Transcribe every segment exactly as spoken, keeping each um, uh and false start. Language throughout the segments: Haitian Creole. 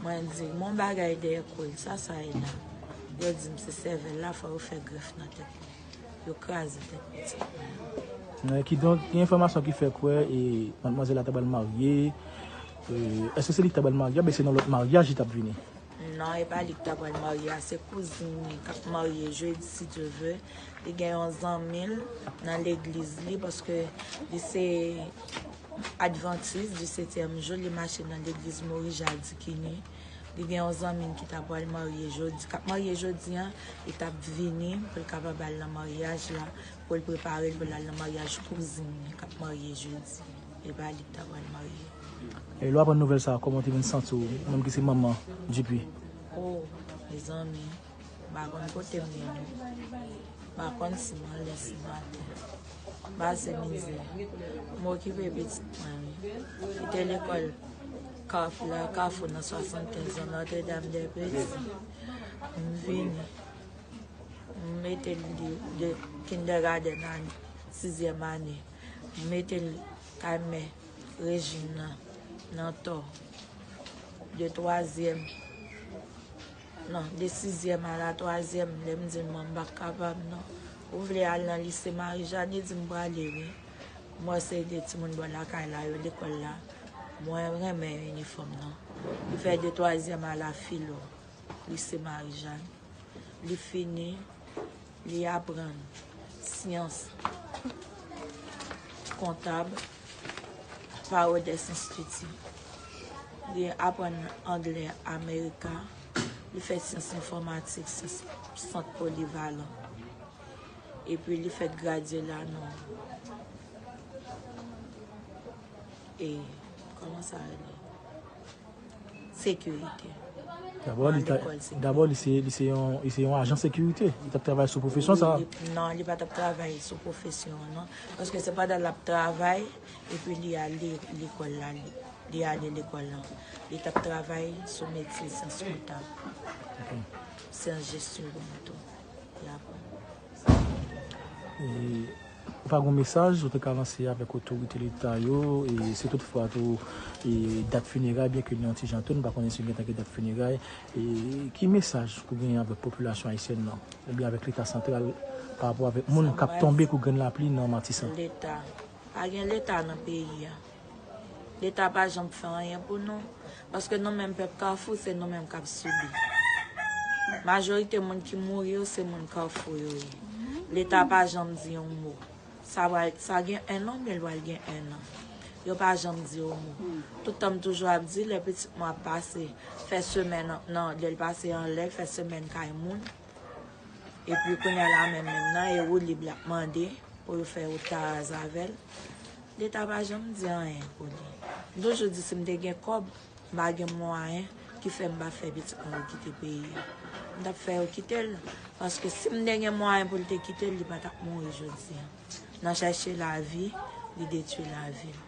Mwen di, "Gon bagay dèyè kou l, sa sa ye la?" Yo di m se sèvèl la, fò yo fè grèf nan tèt li. Yo kraze tèt pitit mwen an. Kidonk, gen enfòmasyon ki fè kwè e madmwazèl la ta pral marye. Èske se li ki ta pral marye oubyen se nan lòt maryaj li t ap vini? Non, e pa li ki ta pral marye a, se kouzin li k ap marye jedi, si Dye vle. Li gen yon zanmi l nan legliz li, paske li se advantis di setyèm jou, li mache nan legliz Moris Jadikini. Li gen yon zanmi l ki ta pral marye jodi, k ap marye jodi a, li t ap vini pou l kapab al nan maryaj la, pou l prepare l pou l al nan maryaj kouzin li k ap marye jedi. E pa li ki ta pral marye. E lè w aprann nouvèl sa a, kòman w te vin santi w, ou menm ki se manman Djipi? O, mezanmi, m pa konn kote m ye non. M pa konn si m anlè, si m atè. M pase mizè. M okipe pitit mwen wi. Li te lekòl Kafou la, Kafou nan swasannkenz nan Notre Dame des Petits. M vini. M mete l de, de kindergarten a sizyèm ane. M mete l kay mè Rejin nan, nan Tò. De twazyèm, non, de sizyèm a la twazyèm, lè m di l, "Manman, m pa kapab non." "Ou vle al nan lise Marijàn?" Li di m, "Prale wi." M wè se de timoun bò lakay la, yo lekòl la. Mwen renmen inifòm nan. Li fè de twazyèm a la filo, lise Marijàn. Li fini, li aprann syans kontab pa Rhodes Institute. Li aprann anglè Amerika. Li fè syans enfòmatik, syans sant polivalan. Epi li fèk gradye la nan, e, kòman sa rele? Sekirite. Dabò, li, dabò, li se, li se yon, li se yon ajan sekirite. Li t ap travay sou pwofesyon sa a? Non, li pa t ap travay sou pwofesyon an, non. Paske se pandan l ap travay, epi li ale lekòl la, li, li ale lekòl la. Li t ap travay sou metye syans kontab, syans jesyon kontou. Li aprann. E, ou pa gen mesaj ou te ka lanse avèk otorite leta yo, e si toutfwa tou, e dat fineray, byenke li yon ti jan tou, nou pa konnen si gentan gen dat fineray, e ki mesaj ou genyen avèk popilasyon ayisyèn nan, oubyen avèk leta santral, pa rapò avèk moun k ap tonbe kou grenn lapli nan Matisan? Leta. Pa gen leta nan peyi a. Leta pa janm fè anyen pou nou, paske nou menm pèp Kafou, se nou menm k ap sibi. Majorite moun ki mouri yo, se moun Kafou yo ye. Leta pa janm di yon mo. Sa pral, sa gen en an, men l pral gen en an. Yo pa janm di yon mo. Tout tan m toujou ap di, lè pitit mwen ap pase, fè semèn, non, lè l pase anlè, fè semèn kay moun. Epi kounye a la menm, menm nan, e woulib l ap mande pou yo fè wout taraz avè l. Leta pa janm di anyen pou li. M toujou di si m te gen kòb, m pa gen mwayen ki fè m pa fè pitit mwen yo kite peyi a. M t ap fè yo kite l, paske si m te gen mwayen pou l te kite l, li pa t ap mouri jodi a. Nan chèche lavi, li detwi lavi l.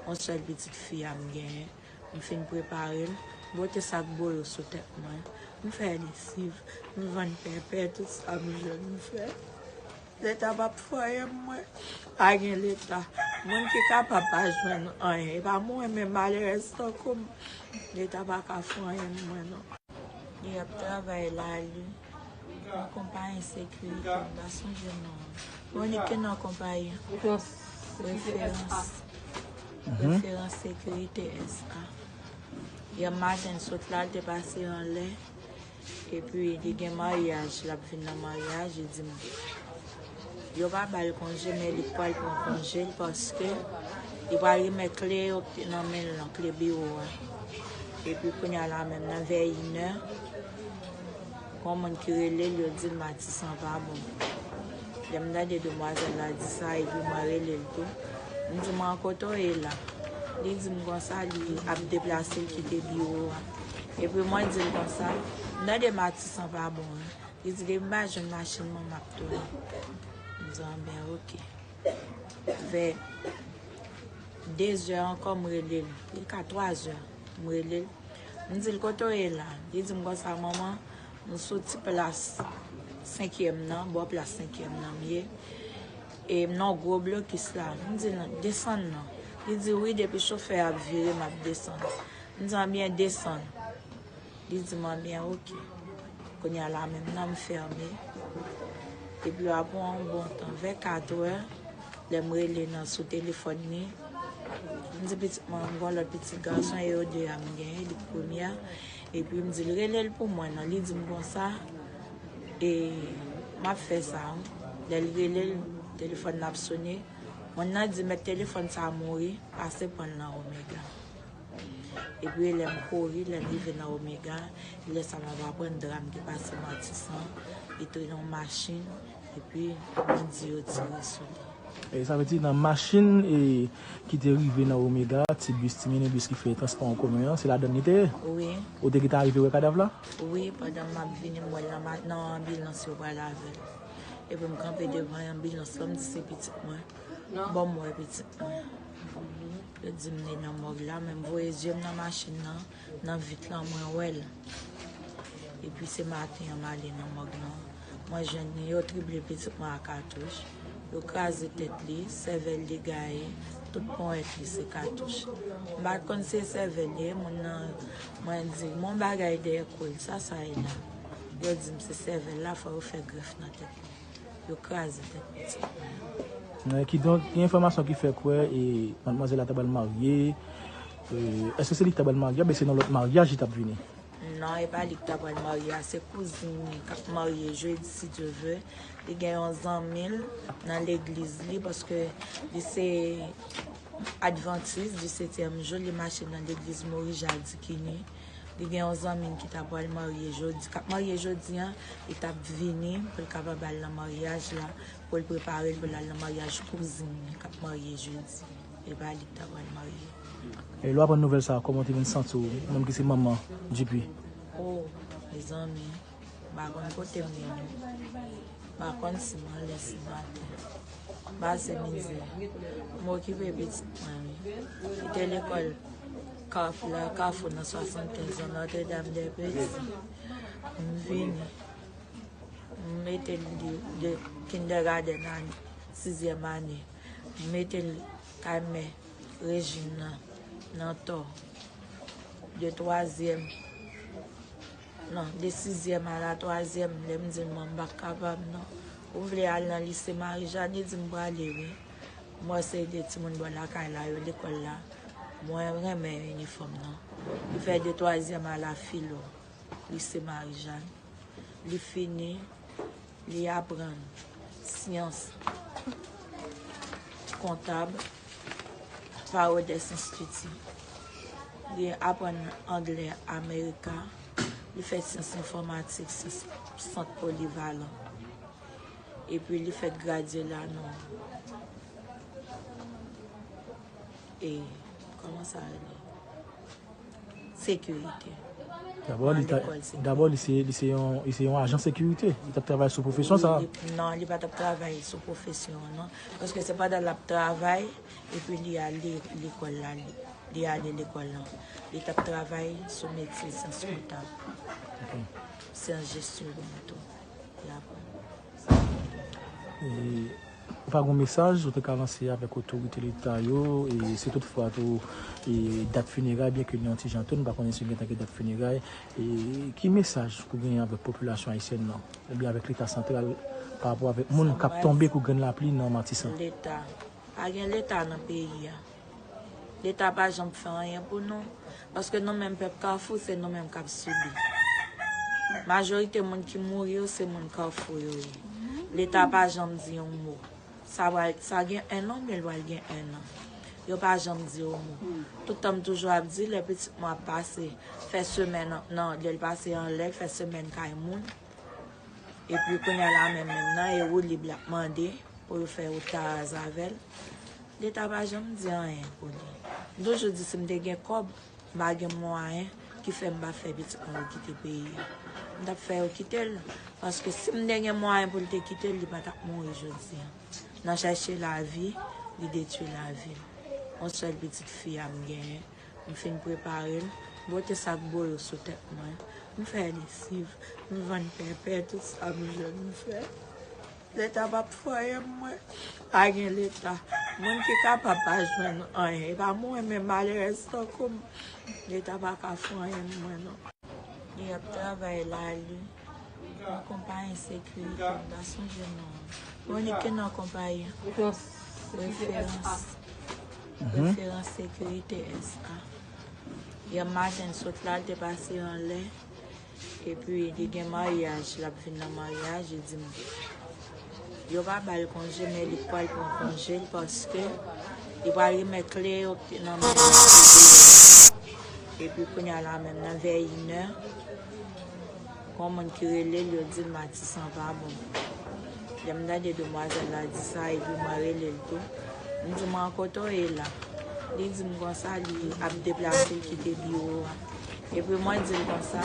Yon sèl pitit fi a m genyen. M fin prepare l, bwote sak boyo sou tèt mwen. M fè lesiv, m vann pèpè, tout sa m jwenn m fè. Leta p ap fè anyen pou mwen. Pa gen leta. Moun ki kapab pa jwenn anyen. E pa mwen menm malerèz tankou m. Leta pa ka fè anyen pou mwen non. Li ap travay lali. Nan konpayi sekirite, m pa sonje non an. Monique ki nan konpayi an? Referans. Referans Sekirite S A. Yè maten l sot la, l te pase anlè. Epi li gen maryaj, l ap vin nan maryaj, li di m yo pa ba l konje, men li pral pran konje l paske li pral remèt kle yo ki te nan men l lan, kle biwo a. Epi kounye a la menm nan vè inè, gon moun ki rele l, yo di l Matisan pa bon. Lè m tande demwazèl la di sa, epi mwen rele l tou. M di, "Mwen, kote w ye la?" Li di m konsa, li ap deplase l kite biwo a. Epi mwen di l konsa, "M tande Matisan pa bon wi." Li di, "Depi m pa jwenn machin mwen, m ap tounen." M di, "Anben, oke." Vè de zè ankò, m rele l. Li ka twa zè, m rele l. M di l, "Kote w ye la?" Li di m konsa, "Manman, m sou ti plas senkyèm nan, bò plas senkyèm nan m ye. E m nan gwo blokis la." M di l, "Desann non." Li di, "Wi, depi chofè a ap vire, m ap desann." M di, "Anben, desann." Li di m, "Anben, oke." Kounye a la menm nan, m fèmen. Epi apre yon bon tan, vè katrè, lè m rele nan sou telefòn li, m di pitit mwen, m gen yon lòt pitit gason, e yo de a m genyen, li premye a. Epi m di l, "Rele l pou mwen non." Li di m konsa, e m ap fè sa wi. Lè l rele l, telefòn nan ap sone. Moun nan di, "Mèt telefòn sa a mouri, pase pran l nan Omega." Epi lè m kouri, lè m rive nan Omega, e lè sa m ap aprann dram ki pase Matisan, li te nan yon machin, epi bandi yo tire sou li. E sa vle di nan machin e ki te rive nan Omega, ti bis, ti minibis ki fè transpò an komen an, se ladann li te ye? Wi. Ou te gentan rive wè kadav la? Wi, pandan m ap vini, m wè l nan ma- nan anbilans yo pral avè l. Epi m kanpe devan anbilans la, m di se pitit mwen. Ban m wè pitit mwen. Yo di m li nan mòg la, men m voye zye m nan machin nan, nan vit lan mwen wè l. Epi se maten an m ale nan mòg lan. Mwen jwenn li, yo trible pitit mwen a katouch. Yo kraze tèt li, sèvèl li gaye, tout ponyèt li se katouch. M pa t konn se sèvèl li ye, moun nan, mwen di, "Gon bagay dèyè kou l, sa sa ye la?" Yo di m se sèvèl la, fò yo fè grèf nan tèt li. Yo kraze tèt pitit mwen. E, kidonk, gen enfòmasyon ki fè kwè e madmwazèl la ta pral marye. E, èske se li ki ta pral marye, oubyen se nan lòt maryaj li t ap vini? Non, e pa li ki ta pral marye a, se kouzin li k ap marye jedi, si Dye vle. Li gen yon zanmi l nan legliz li, paske li se advantis di setyèm jou, li mache nan legliz Moris Jadikini. Li gen yon zanmi l ki ta pral marye jodi, k ap marye jodi a, li t ap vini pou l kapab al nan maryaj la, pou l prepare l pou l al nan maryaj kouzin li k ap marye jedi. E pa li ki ta pral marye. E lè w aprann nouvèl sa a, kòman w te vin santi w, ou menm ki se manman Djipi? O, mezanmi, m pa konn kote m ye non. M pa konn si m anlè, si m atè. M pase mizè. M okipe pitit mwen wi. Li te lekòl Kafou la, Kafou nan swasannkenz an, Notre Dame des Petits. M vini. M mete l de, de kindergarten a sizyèm ane. M mete l kay mè Rejin nan, nan Tò. De twazyèm, non, de sizyèm a la twazyèm, lè m di l, "Manman, m pa kapab non." Ou vle al nan lise Marijàn? Li di m prale wi. M wè se de timoun bò lakay la yo, lekòl la. Mwen renmen inifòm nan. Li fè de twazyèm a la filo, lise Marijàn. Li fini, li aprann syans kontab pa Rodès Institut. Li aprann anglè Amerika. Li fè syans enfòmatik, syans sant polivalan. Epi li fèk gradye la nan, e, kòman sa rele? Sekirite. Dabò, li ta, dabò, li se, li se yon, li se yon ajan sekirite. Li t ap travay sou pwofesyon sa a. Wi, li, non, li pa t ap travay sou pwofesyon an, non. Paske se pandan l ap travay, epi li ale lekòl la, li, li ale lekòl lan. Li t ap travay sou metye syans kontab. Ok. Syans jesyon tou. Li aprann. E, ou pa gen mesaj ou te ka lanse avèk otorite leta yo, e si toutfwa tou, e dat fineray, byenke li yon ti jan tou, nou pa konnen si gentan gen dat fineray, e ki mesaj ou genyen avèk popilasyon ayisyèn nan, oubyen avèk leta santral, pa rapò avèk moun k ap tonbe kou grenn lapli nan Matisan? Leta, pa gen leta nan peyi a. Leta pa janm fè anyen pou nou, paske nou menm pèp Kafou, se nou menm k ap sibi. Majorite moun ki mouri yo, se moun Kafou yo ye. Leta pa janm di yon mo. Sa pral, sa gen en an, men l pral gen en an. Yo pa janm di yon mo. Tout tan m toujou ap di, lè pitit mwen ap pase, fè semèn nan, lè l pase anlè, fè semèn kay moun. Epi kounye a la menm, menm nan, e woulib l ap mande pou yo fè wout Taraz avè l. Leta pa janm di anyen pou li. M toujou di si m te gen kòb, m pa gen mwayen ki fè m pa fè pitit mwen yo kite peyi a. M t ap fè yo kite l, paske si m te gen mwayen pou l te kite l, li pa t ap mouri jodi a. Nan chèche lavi, li detwi lavi l. Yon sèl pitit fi a m genyen. M fin prepare l, m pote sak boyo sou tèt mwen, m fè lesiv, m vann pèpè, tout sa m jwenn m fè. Leta p ap fè anyen pou mwen. Pa gen leta. Moun ki kapab pa jwenn anyen. E pa mwen, men malerèz tankou m. Leta pa ka fè anyen pou mwen non. Travay la li, yon konpayi sekirite, m pa sonje non an. Monique, ki non konpayi an? Referans. Referans. Mhm. Referans sekirite S A. Yè maten, l sot la, l te pase anlè. Epi, li gen maryaj, l ap vin nan maryaj, li di m. Yo pa ba l konje, men li pral pran konje l paske li pral remèt kle yo nan men l. Epi kounye a la menm nan vè inè, gon moun ki rele l, yo di l Matisan pa bon. Lè m tande demwazèl la di sa, epi mwen rele l tou. M di, "Mwen, kote w ye la?" Li di m konsa, li ap deplase, l kite biwo a. Epi mwen di l konsa,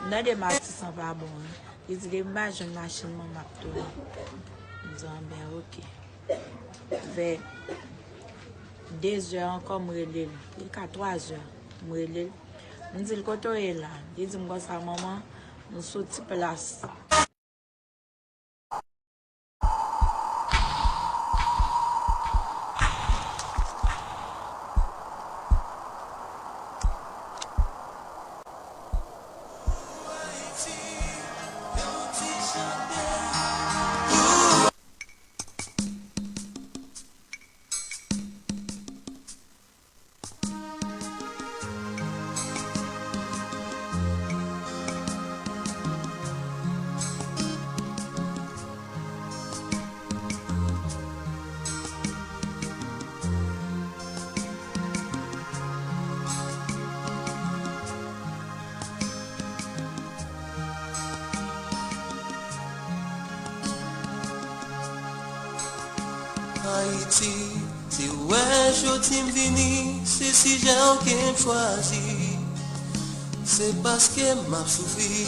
"M tande Matisan pa bon, wi." Li di, "Depi m pa jwenn machin mwen, m ap tounen." M di, "Anben, oke." Vè de zè ankò, m rele l. Li ka twa zè, m rele l. M di l, "Kote w ye la?" Li di m konsa, "Manman, m sou ti plas." Ayiti, si w wè jodi m vini, se sijè w ke m chwazi. Se paske m ap soufri.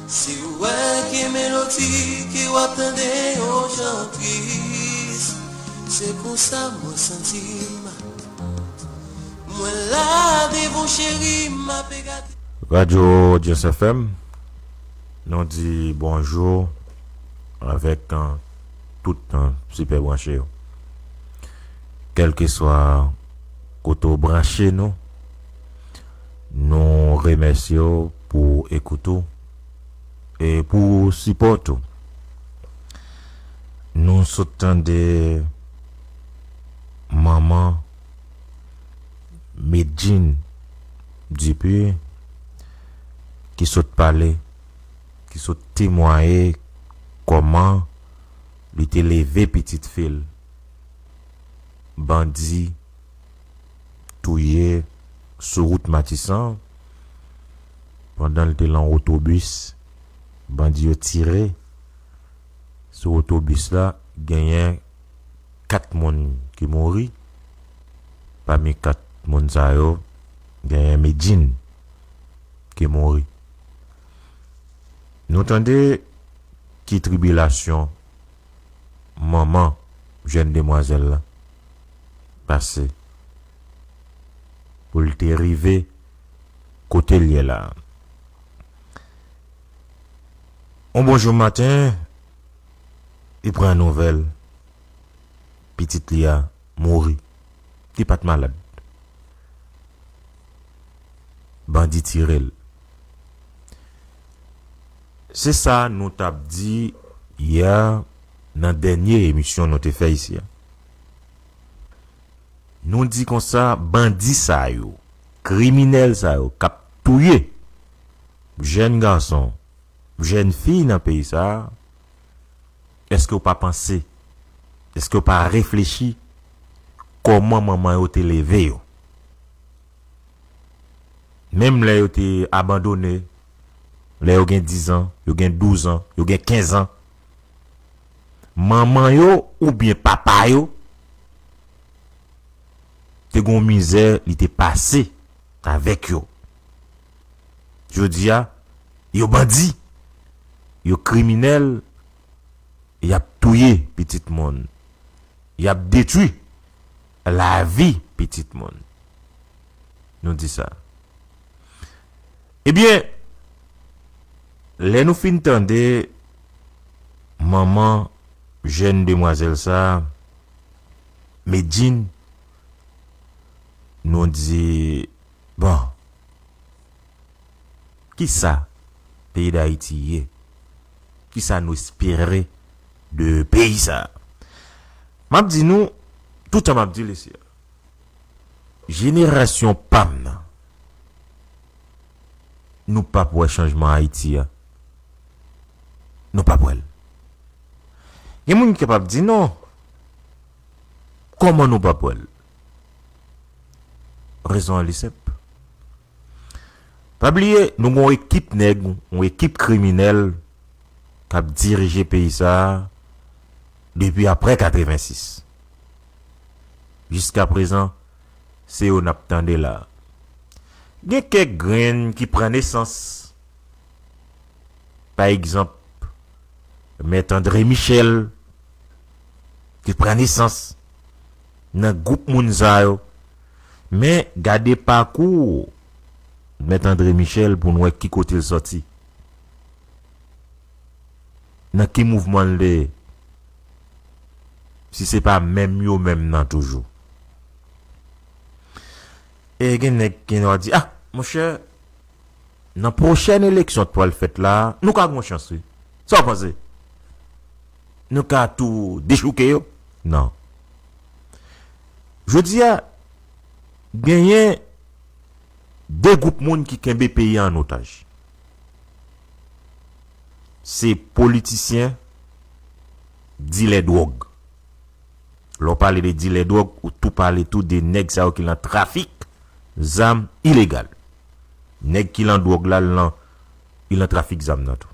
Si w wè gen melodi ke w ap tande yon jan tris, se konsa mwen santi m. Mwen la devan w cheri, m ape gade. Radyo Audience F M, nou di bonjou avèk, uh, tout, uh, sipè branche yo. Kèlkeswa kote w branche nou, nou remèsye w pou ekout ou e pou sipò w tou. Nou sot tande manman Medjine Dupuy ki sot pale, ki sot temwaye kòman li te leve pitit fi l. Bandi touye sou wout Matisan, pandan l te lan otobis, bandi yo tire sou otobis la, genyen kat moun ki mouri. Pami kat moun sa yo, genyen Medjine ki mouri. Nou tande ki tribilasyon manman jèn demwazèl la pase pou l te rive kote l ye la. On bon jou maten, li pran nouvèl pitit li a mouri. Li pa t malad. Bandi tire l. Se sa nou t ap di yè nan dènye emisyon nou te fè isi a. Nou di konsa, bandi sa yo, kriminèl sa yo k ap touye jèn gason, jèn fi nan peyi sa a, èske w pa panse, èske w pa reflechi kòman manman yo te leve yo? Menm lè yo te abandone, lè yo gen diz an, yo gen douz an, yo gen kenz an, manman yo oubyen papa yo te gon mizè li te pase avèk yo. Jodi a, yo bandi, yo kriminèl, y ap touye pitit moun, y ap detwi lavi pitit moun. Nou di sa. Ebyen, lè nou fin tande manman jèn demwazèl sa a, Medjine, nou di, bon, Kisa peyi Dayiti ye? Kisa nou espere de peyi sa? M ap di nou, toutan m ap di li, se jenerasyon pa m nan, nou p ap wè chanjman Ayiti a. Nou p ap wè l. Gen moun ki kapab di non. Kòman nou p ap wè l? Rezon an li senp. Pa bliye, nou gen yon ekip nèg, yon ekip kriminèl k ap dirije peyi sa a depi apre katrevensis. Jiska prezan, se yo n ap tande la. Gen kèk grenn ki pran nesans. Pa egzanp, Mèt André Michel, ki pran nesans nan gwoup moun sa yo. Men, gade pakou Mèt André Michel pou n wè ki kote l sòti. Nan ki mouvman l te ye? Si se pa menm yo menm nan toujou. E gen nèg ki nan di, ah, monchè, nan pwochèn eleksyon k pral fèt la, nou ka gen yon chans, wi. Sa w panse? Nou ka tou dechouke yo? Non. Jodi a, genyen de gwoup moun ki kenbe peyi a an otaj. Se politisyen, dilè dwòg. Lè w pale de dilè dwòg, ou tou pale tou de nèg sa yo ki lan trafik zam ilegal. Nèg ki lan dwòg la, li lan, li lan trafik zam nan tou.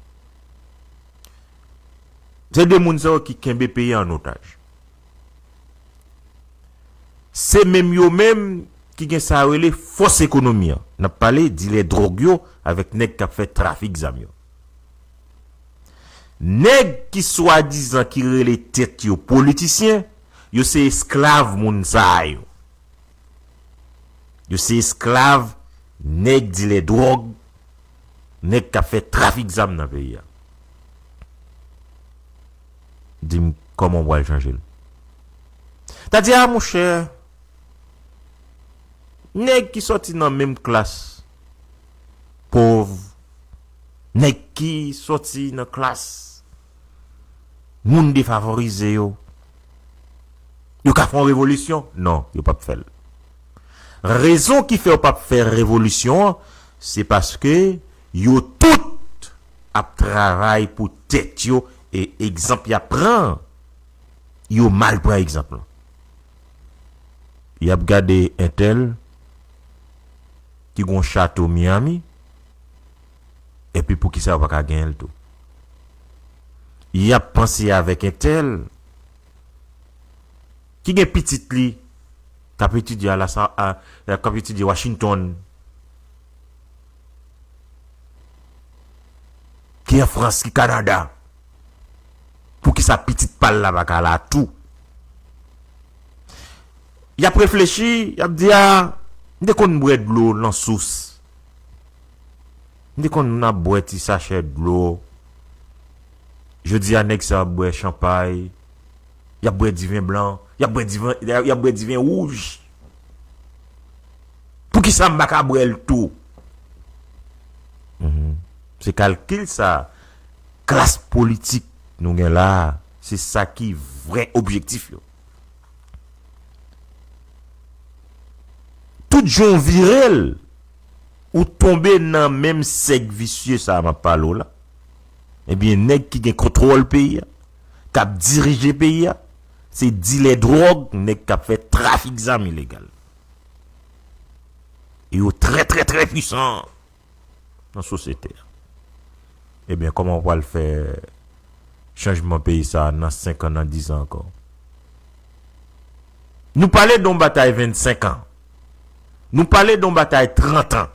Se de moun sa yo ki kenbe peyi a an otaj. Se menm yo menm ki gen sa yo rele fòs ekonomi an. N ap pale dilè dwòg yo avèk nèg k ap fè trafik zam yo. Nèg ki swadizan ki rele tèt yo politisyen, yo se esklav moun sa yo. Yo se esklav nèg dilè dwòg, nèg k ap fè trafik zam nan peyi a. Di m kòman w pral chanje l. Ta di, a monchè, nèg ki sòti nan menm klas pòv, nèg ki sòti nan klas moun defavorize yo, yo ka fè yon revolisyon? Non, yo p ap fè l. Rezon ki fè yo p ap fè revolisyon an, se paske yo tout ap travay pou tèt yo, e egzanp y ap pran an, yo mal pran egzanp lan. Y ap gade entèl ki gon chato Miami, epi poukisa yo pa ka genyen l tou? Y ap panse avèk entèl ki gen pitit li k ap etidye a la, a, k ap etidye Washington, ki an Frans, ki Kanada. Poukisa pitit pa l la pa ka la tou? Y ap reflechi, y ap di, a, m te konn bwè dlo nan sous. M te konn ap bwè ti sachè dlo. Jodi a, nèg sa ap bwè chanpay, y ap bwè diven blan, y ap bwè diven, y ap bwè diven wouj. Poukisa m pa ka bwè l tou? Mhm. Se kalkil sa klas politik nou gen la a, se sa ki vrè objektif yo. Tout jan w vire l, ou tonbe nan menm sèk visye sa a m ap pale w la. Ebyen, nèg ki gen kontwòl peyi a, k ap dirije peyi a, se dilè dwòg, nèg k ap fè trafik zam ilegal. E yo trè, trè, trè pwisan nan sosyete a. Ebyen, kòman w pral fè chanjman peyi sa a nan senk an, nan diz an ankò? Nou pale de yon batay vennsenk an. Nou pale de yon batay trant an.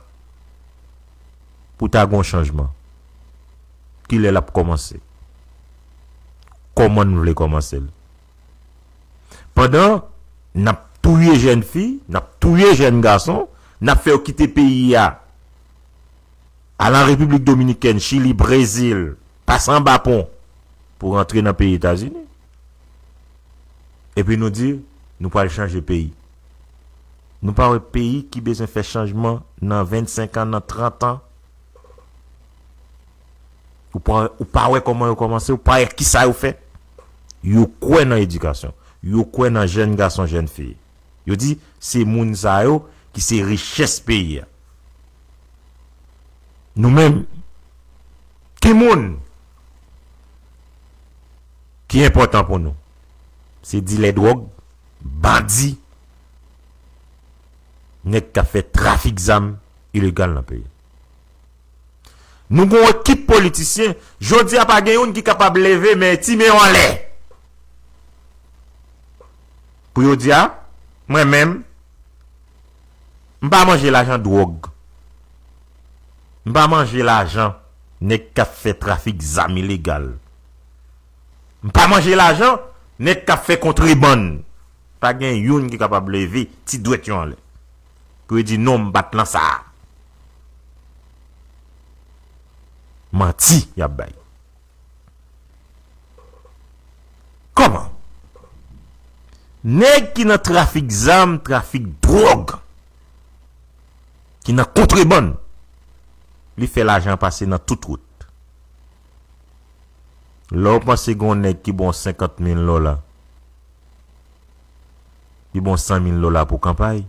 Pou ta gen yon chanjman. Kilè l ap kòmanse? Kòman n vle kòmanse l? Pandan n ap touye jèn fi, n ap touye jèn gason, n ap fè yo kite peyi a, al an Repiblik Dominikèn, Chili, Brezil, pase anba pon pou rantre nan peyi Etazini. Epi nou di, nou pral chanje peyi. Nou pa wè peyi ki bezwen fè chanjman nan vennsenk an, nan trant an, Ou pa, ou pa wè kòman yo kòmanse, ou pa wè kisa yo fè. Yo kwè nan edikasyon. Yo kwè nan jèn gason, jèn fi. Yo di, se moun sa yo ki se richès peyi a. Nou menm, ki moun ki enpòtan pou nou? Se dilè dwòg, bandi, nèg k ap fè trafik zam ilegal nan peyi a. Nou gon ekip politisyen, jodi a pa gen youn ki kapab leve men ti men yo anlè. Pou yo di a, mwen menm, m pa manje lajan dwòg. M pa manje lajan nèg k ap fè trafik zam ilegal. M pa manje lajan nèg k ap fè kontrebann. Pa gen youn ki kapab leve ti dwèt yo anlè. Pou yo di non, m pa t nan sa a. Manti y ap bay. Kòman? Nèg ki nan trafik zam, trafik dwòg, ki nan kontrebann, li fè lajan pase nan tout wout. Lè w panse gen yon nèg ki ba w senkant mil dola, li ba w san mil dola pou kanpay,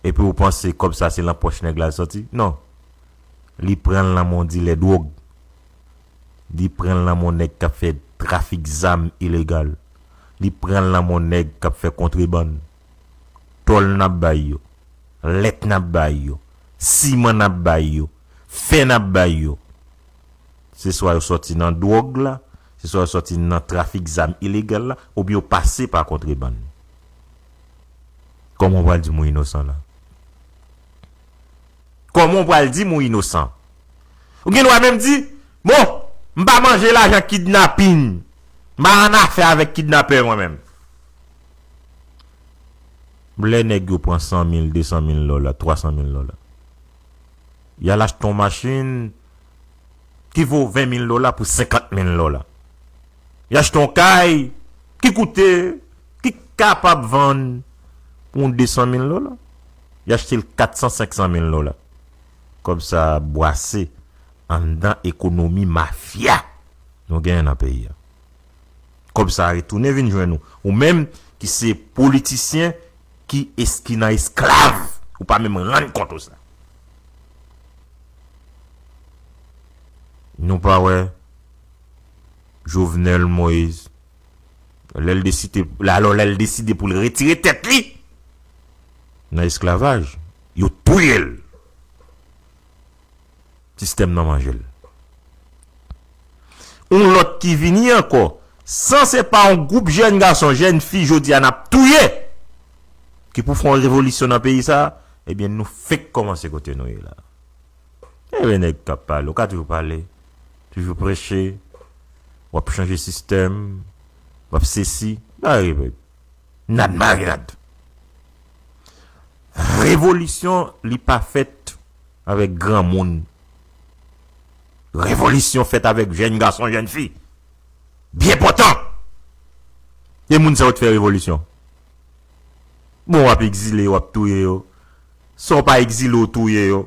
epi w panse kòb sa se nan pòch nèg la l sòti? Non. Li pran l nan men yon dilè dwòg. Li pran l nan men yon nèg k ap fè trafik zam ilegal. Li pran l nan men yon nèg k ap fè kontrebann. Tòl n ap bay yo. Lèt n ap bay yo. Siman n ap bay yo. Fè n ap bay yo. Se swa yo sòti nan dwòg la, se swa yo sòti nan trafik zam ilegal la, oubyen yo pase pa kontrebann. Kòman w pral di m ou inosan la? Kòman w pral di m ou inosan? Ou gen dwa menm di, bon, m pa manje lajan kidnapin. M pa annafè avèk kidnapè mwen menm. Lè nèg yo pran san mil, de san mil dola, twa san mil dola, y al achte yon machin ki vo ven mil dola pou senkant mil dola. Y achte yon kay ki koute, ki kapab vann pou yon de san mil dola. Y achte l kat san, senk san mil dola. Kòb sa bwase anndan ekonomi mafya nou genyen nan peyi a. Kòb sa retounen vin jwenn ou. Ou menm ki se politisyen ki es-, ki nan esklav, ou pa menm rann kont ou sa. Nou pa wè Jovenel Moïse, lè l deside, alò lè l deside pou l retire tèt li nan esklavaj, yo touye l. Sistèm nan manje l. Yon lòt ki vini ankò, san se pa yon gwoup jèn gason, jèn fi jodi a n ap touye, ki pou fè yon revolisyon nan peyi sa, ebyen nou fenk kòmanse kote nou ye la. Ebyen nèg k ap pale, ou ka toujou pale, toujou preche, w ap chanje sistèm, w ap sesi, mare, nad marinad. Revolisyon, li pa fèt avèk granmoun. Revolisyon fèt avèk jèn gason, jèn fi. Byen pòtan. E moun sa yo t fè revolisyon. Bon, w ap egzile yo, w ap touye yo. San w pa egzile, w touye yo.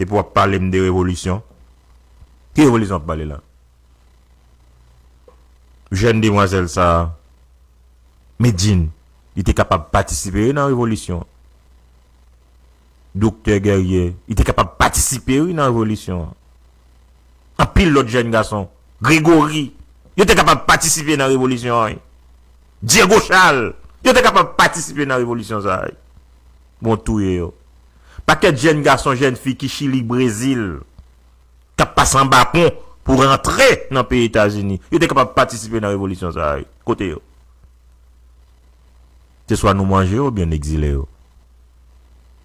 Epi w ap pale m de revolisyon. Ki revolisyon w ap pale la? Jèn demwazèl sa a, Medjine, li te kapab patisipe wi nan revolisyon. Doktè Guerrier, li te kapab patisipe wi nan revolisyon an. Anpil lòt jèn gason, Gregory, yo te kapab patisipe nan revolisyon an wi. Diego Charles, yo te kapab patisipe nan revolisyon sa a wi. Bon, touye yo. Pakèt jèn gason, jèn fi ki Chili, Brezil, k ap pase anba pon pou rantre nan peyi Etazini, yo te kapab patisipe nan revolisyon sa a wi. Kote yo? Se swa nou manje yo oubyen n egzile yo.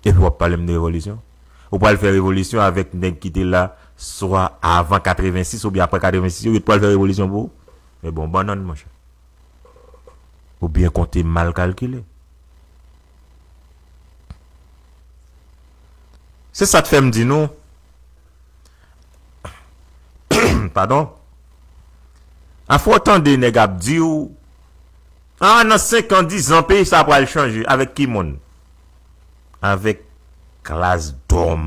Epi w ap pale m de revolisyon? Ou pral fè revolisyon avèk nèg ki te la swa avan katrevensis oubyen apre katrevensis yo, yo t pral fè revolisyon pou ou? Men bon, bannann, monchè. Ou byen konte, mal kalkile. Se sa k fè m di nou, padon, afò w tande nèg ap di w, a, nan senk an, diz an, peyi sa pral chanje. Avèk ki moun? Avèk klas dòm,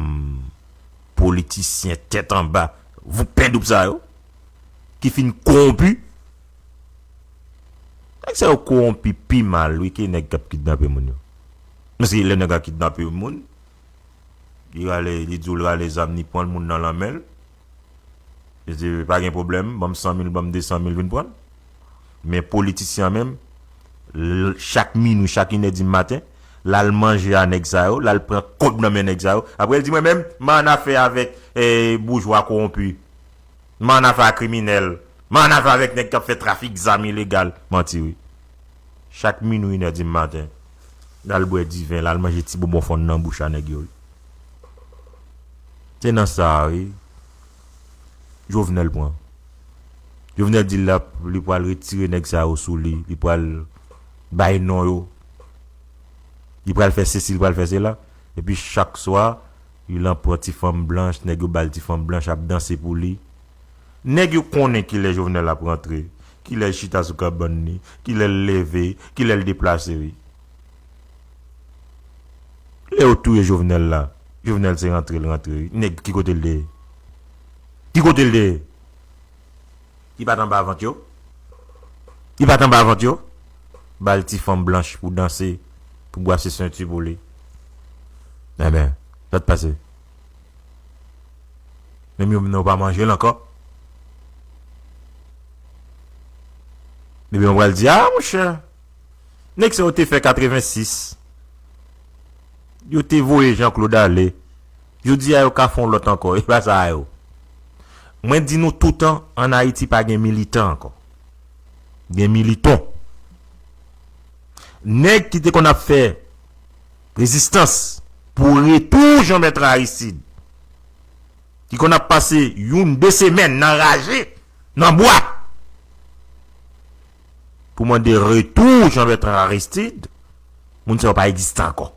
politisyen tèt anba, Voup pendoup sa yo, ki fin kowonpi. Nèg sa yo kowonpi pi mal, wi, ke nèg k ap kidnape moun yo. Paske lè nèg la kidnape yon moun, li rale, li di w l rale zam, li pran moun nan lanmen l. Li di, "Pa gen pwoblèm, ban m san mil, ban m de san mil, vin pran l." Men politisyen an menm, l-, chak minwi, chak inè di maten, l al manje a nèg sa yo, l al pran kòb nan men nèg sa yo. Apre, l di, "Mwen menm, m ann afè avèk, eh, boujwa kowonpi. M ann afè a kriminèl. M ann afè avèk nèg k ap fè trafik zam ilegal." Manti, wi. Chak minwi, inè di maten, l al bwè diven, l al manje ti bonbon fonn nan bouch a nèg yo, wi. Se nan sa a, wi. Jovenel pran. Jovenel di l ap, li pral retire nèg sa yo sou li, li pral bay non yo. Li pral fè sesi, li pral fè sela. Epi chak swa, li lan pran ti fanm blanch, nèg yo ba l ti fanm blanch ap danse pou li. Nèg yo konnen kilè Jovenel ap rantre, kilè l chita sou kabann li, kilè l leve, kilè l deplase, wi. Lè yo touye Jovenel la, Jovenel se rantre l rantre, wi. Nèg ki kote l te ye? Ki kote l te ye? Li pa t anba vant yo? Li pa t anba vant yo? Ba l ti fanm blanch pou danse, pou bwase senti pou li. Enben, sa t pase? Menm yo menm nan yo pa manje l ankò. Epi yo pral di, "A, monchè, nèg sa yo te fè katrevensis. Yo te voye Jean Claude ale. Jodi a, yo ka fè yon lòt ankò." E pa sa a yo. Mwen di nou toutan, ann Ayiti pa gen militan ankò. Gen militon. Nèg ki te konn ap fè rezistans pou retou Jean Bertrand Aristide, ki konn ap pase youn, de semèn nan raje, nan bwa, pou mande retou Jean Bertrand Aristide, moun sa yo pa egziste ankò.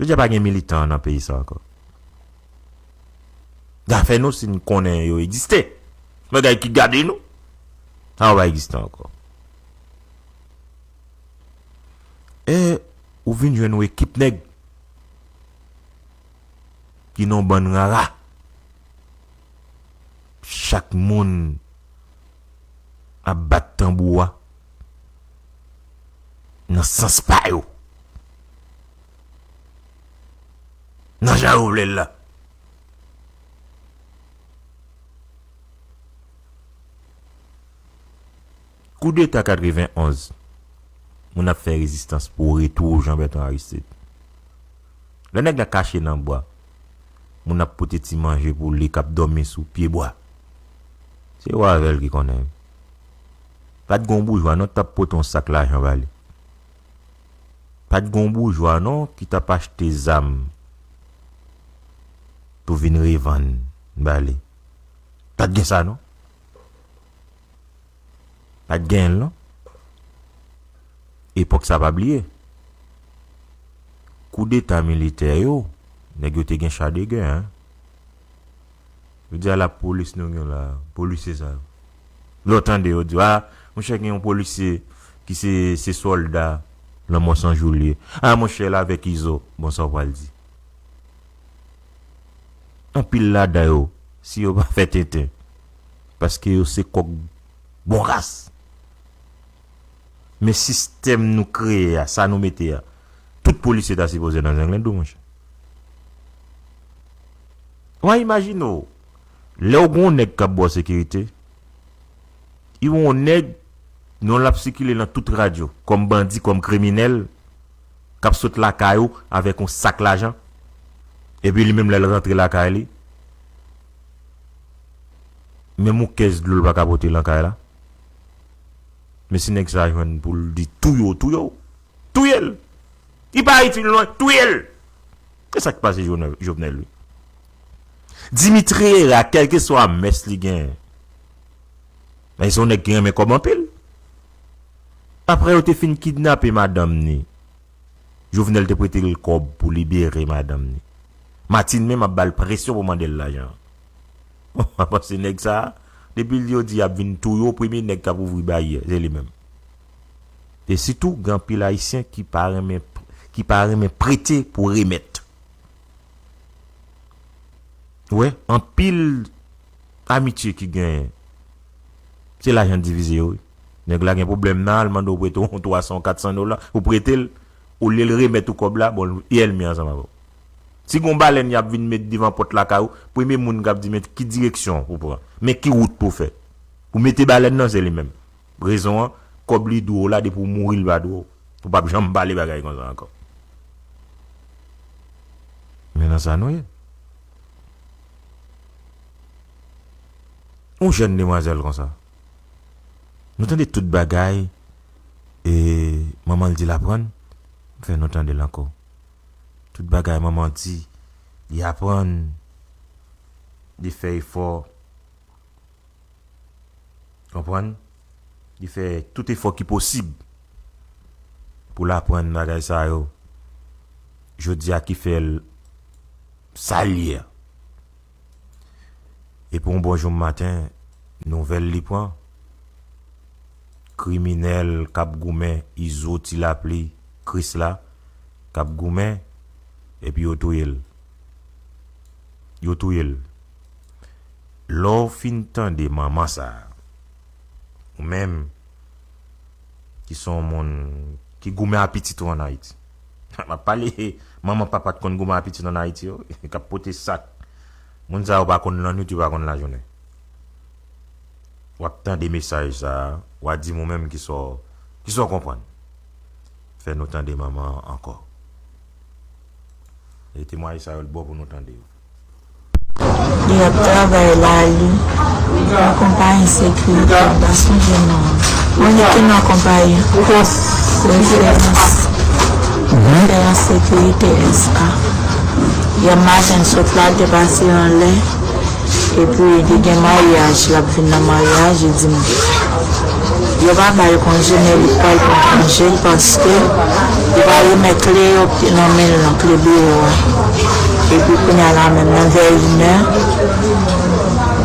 Jodi a pa gen militan nan peyi sa ankò. Zafè nou, si n konnen yo egziste. Bagay ki gade nou, sa yo pa egziste ankò. E ou vin jwenn yon ekip nèg ki nan bann rara. Chak moun ap bat tanbou a nan sans pa yo. Nan jan yo vle l la. Koudeta katrevenonz, moun ap fè rezistans pou retou Jean Bertrand Aristide. Lè nèg la kache nan bwa, moun ap pote ti manje pou li k ap dòmi sou pye bwa. Se yo avè l ki konnen. Pa t gen yon boujwa non t ap pote yon sak lajan ba li. Pa t gen yon boujwa non ki t ap achte zam pou vin revann ba li. Pa t gen sa non. Pa t genyen l non. Epòk sa pa bliye. Koudeta militè yo, nèg yo te gen cha de gè, en. Yo di a lapolis nou gen la, polisye sa yo. Lè w tande yo di, a, monchè gen yon polisye ki se, se sòlda Lanmò San Jou li ye. A, monchè l avèk Izo. Bon, sa w pral di? Anpil ladan yo, si yo pa fè tenten, paske yo se kòk bon ras. Men sistèm nou kreye a, sa nou mete a, tout polisye ta sipoze nan Zenglendo, monchè. W a imajine w, lè w gen yon nèg k ap ba w sekirite, yon nèg, non l ap sikile nan tout radyo, kòm bandi, kòm kriminèl, k ap sot lakay ou avèk yon sak lajan, epi li menm lè l rantre lakay li, menm yon kès dlo l pa ka pote nan kay la. Men si nèg sa jwenn pou l di touye w, touye w. Touye l. Li pa itil non, touye l. Se sa k pase Jovenel, Jovenel, wi. Dimitri Hérard, kèlkeswa mès li genyen, men se yon nèg ki renmen kòb anpil. Apre yo te fin kidnape madanm ni, Jovenel te prete l kòb pou libere madanm ni. Martine menm ap ba l presyon pou mande l lajan. Bon, w a panse nèg sa a, depi l yo di y ap vin touye w, premye nèg k ap ouvri baryè, se li menm. E sitou, gen anpil Ayisyen ki pa renmen, ki pa renmen prete pou remèt. Ou wè, anpil amitye ki genyen, se lajan divize yo, wi. Nèg la gen pwoblèm nan, al mande w prete w twa san, kat san dola, ou prete l, olye l remèt ou kòb la, bon, li ènmi ansanm avè w. Si gon balèn y ap vin met devan pòt lakay ou, premye moun k ap di, men ki direksyon pou pran, men ki wout pou fè. Pou mete balèn nan, se li menm. Rezon an, kòb li dwe w la, depi w mouri, li pa dwe w. Ou p ap janm pale bagay konsa ankò. Men nan sa nou ye. Yon jèn demwazèl konsa. Nou tande tout bagay, e manman l di l aprann, m fè nou tande l ankò. Tout bagay manman di, li aprann, li fè efò. Konprann? Li fè tout efò ki posib pou l aprann bagay sa yo. Jodi a ki fè l sa l ye a. Epi yon bon jou maten, nouvèl li pran. Kriminèl k ap goumen, Izo, Ti Lapli, Krisla, k ap goumen, epi yo touye l. Yo touye l. Lè w fin tande manman sa a, ou menm ki se yon moun ki goumen a pitit ou ann Ayiti. M ap pale manman papa t konn goumen a pitit ann Ayiti yo, k ap pote sak. Moun sa yo pa konn lannwit, yo pa konn lajounen. W ap tande mesaj sa a, w a di m ou menm ki sa w, ki sa w konprann. Fè nou tande manman an ankò. E temwayaj sa yo, l bon pou nou tande yo. Li ap travay la, li, nan konpayi sekirite, m pa sonje non an. Mwen ki nan konpayi. Referans. Referans sekirite S A. Yè maten, l sot la, l te pase anlè. Epi, li gen maryaj, l ap vin nan maryaj, li di m, yo pa ba l konje, men li pral pran konje l, paske li pa remèt kle yo ki nan men l lan, kle biwo a. Epi, kounye a la menm, nan vè inè,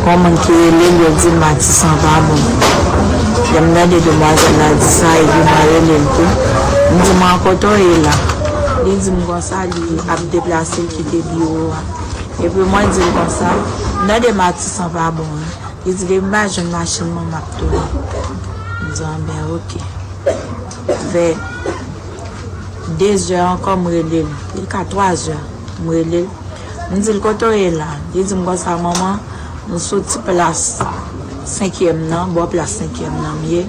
gon moun ki rele l, yo di l Matisan pa bon. Lè m tande demwazèl la di sa, epi mwen rele l tou. M di, mwen, kote w ye la? Li di m konsa, li ap deplase, l kite biwo a. Epi mwen di l konsa, m tande Matisan pa bon wi. Li di, depi m pa jwenn machin mwen, m ap tounen. M di, anben, oke. Vè dezè ankò, m rele l. Li ka twazè, m rele l. M di l, kote w ye la? Li di m konsa, manman, m soti plas senkyèm nan, bò plas senkyèm nan m ye.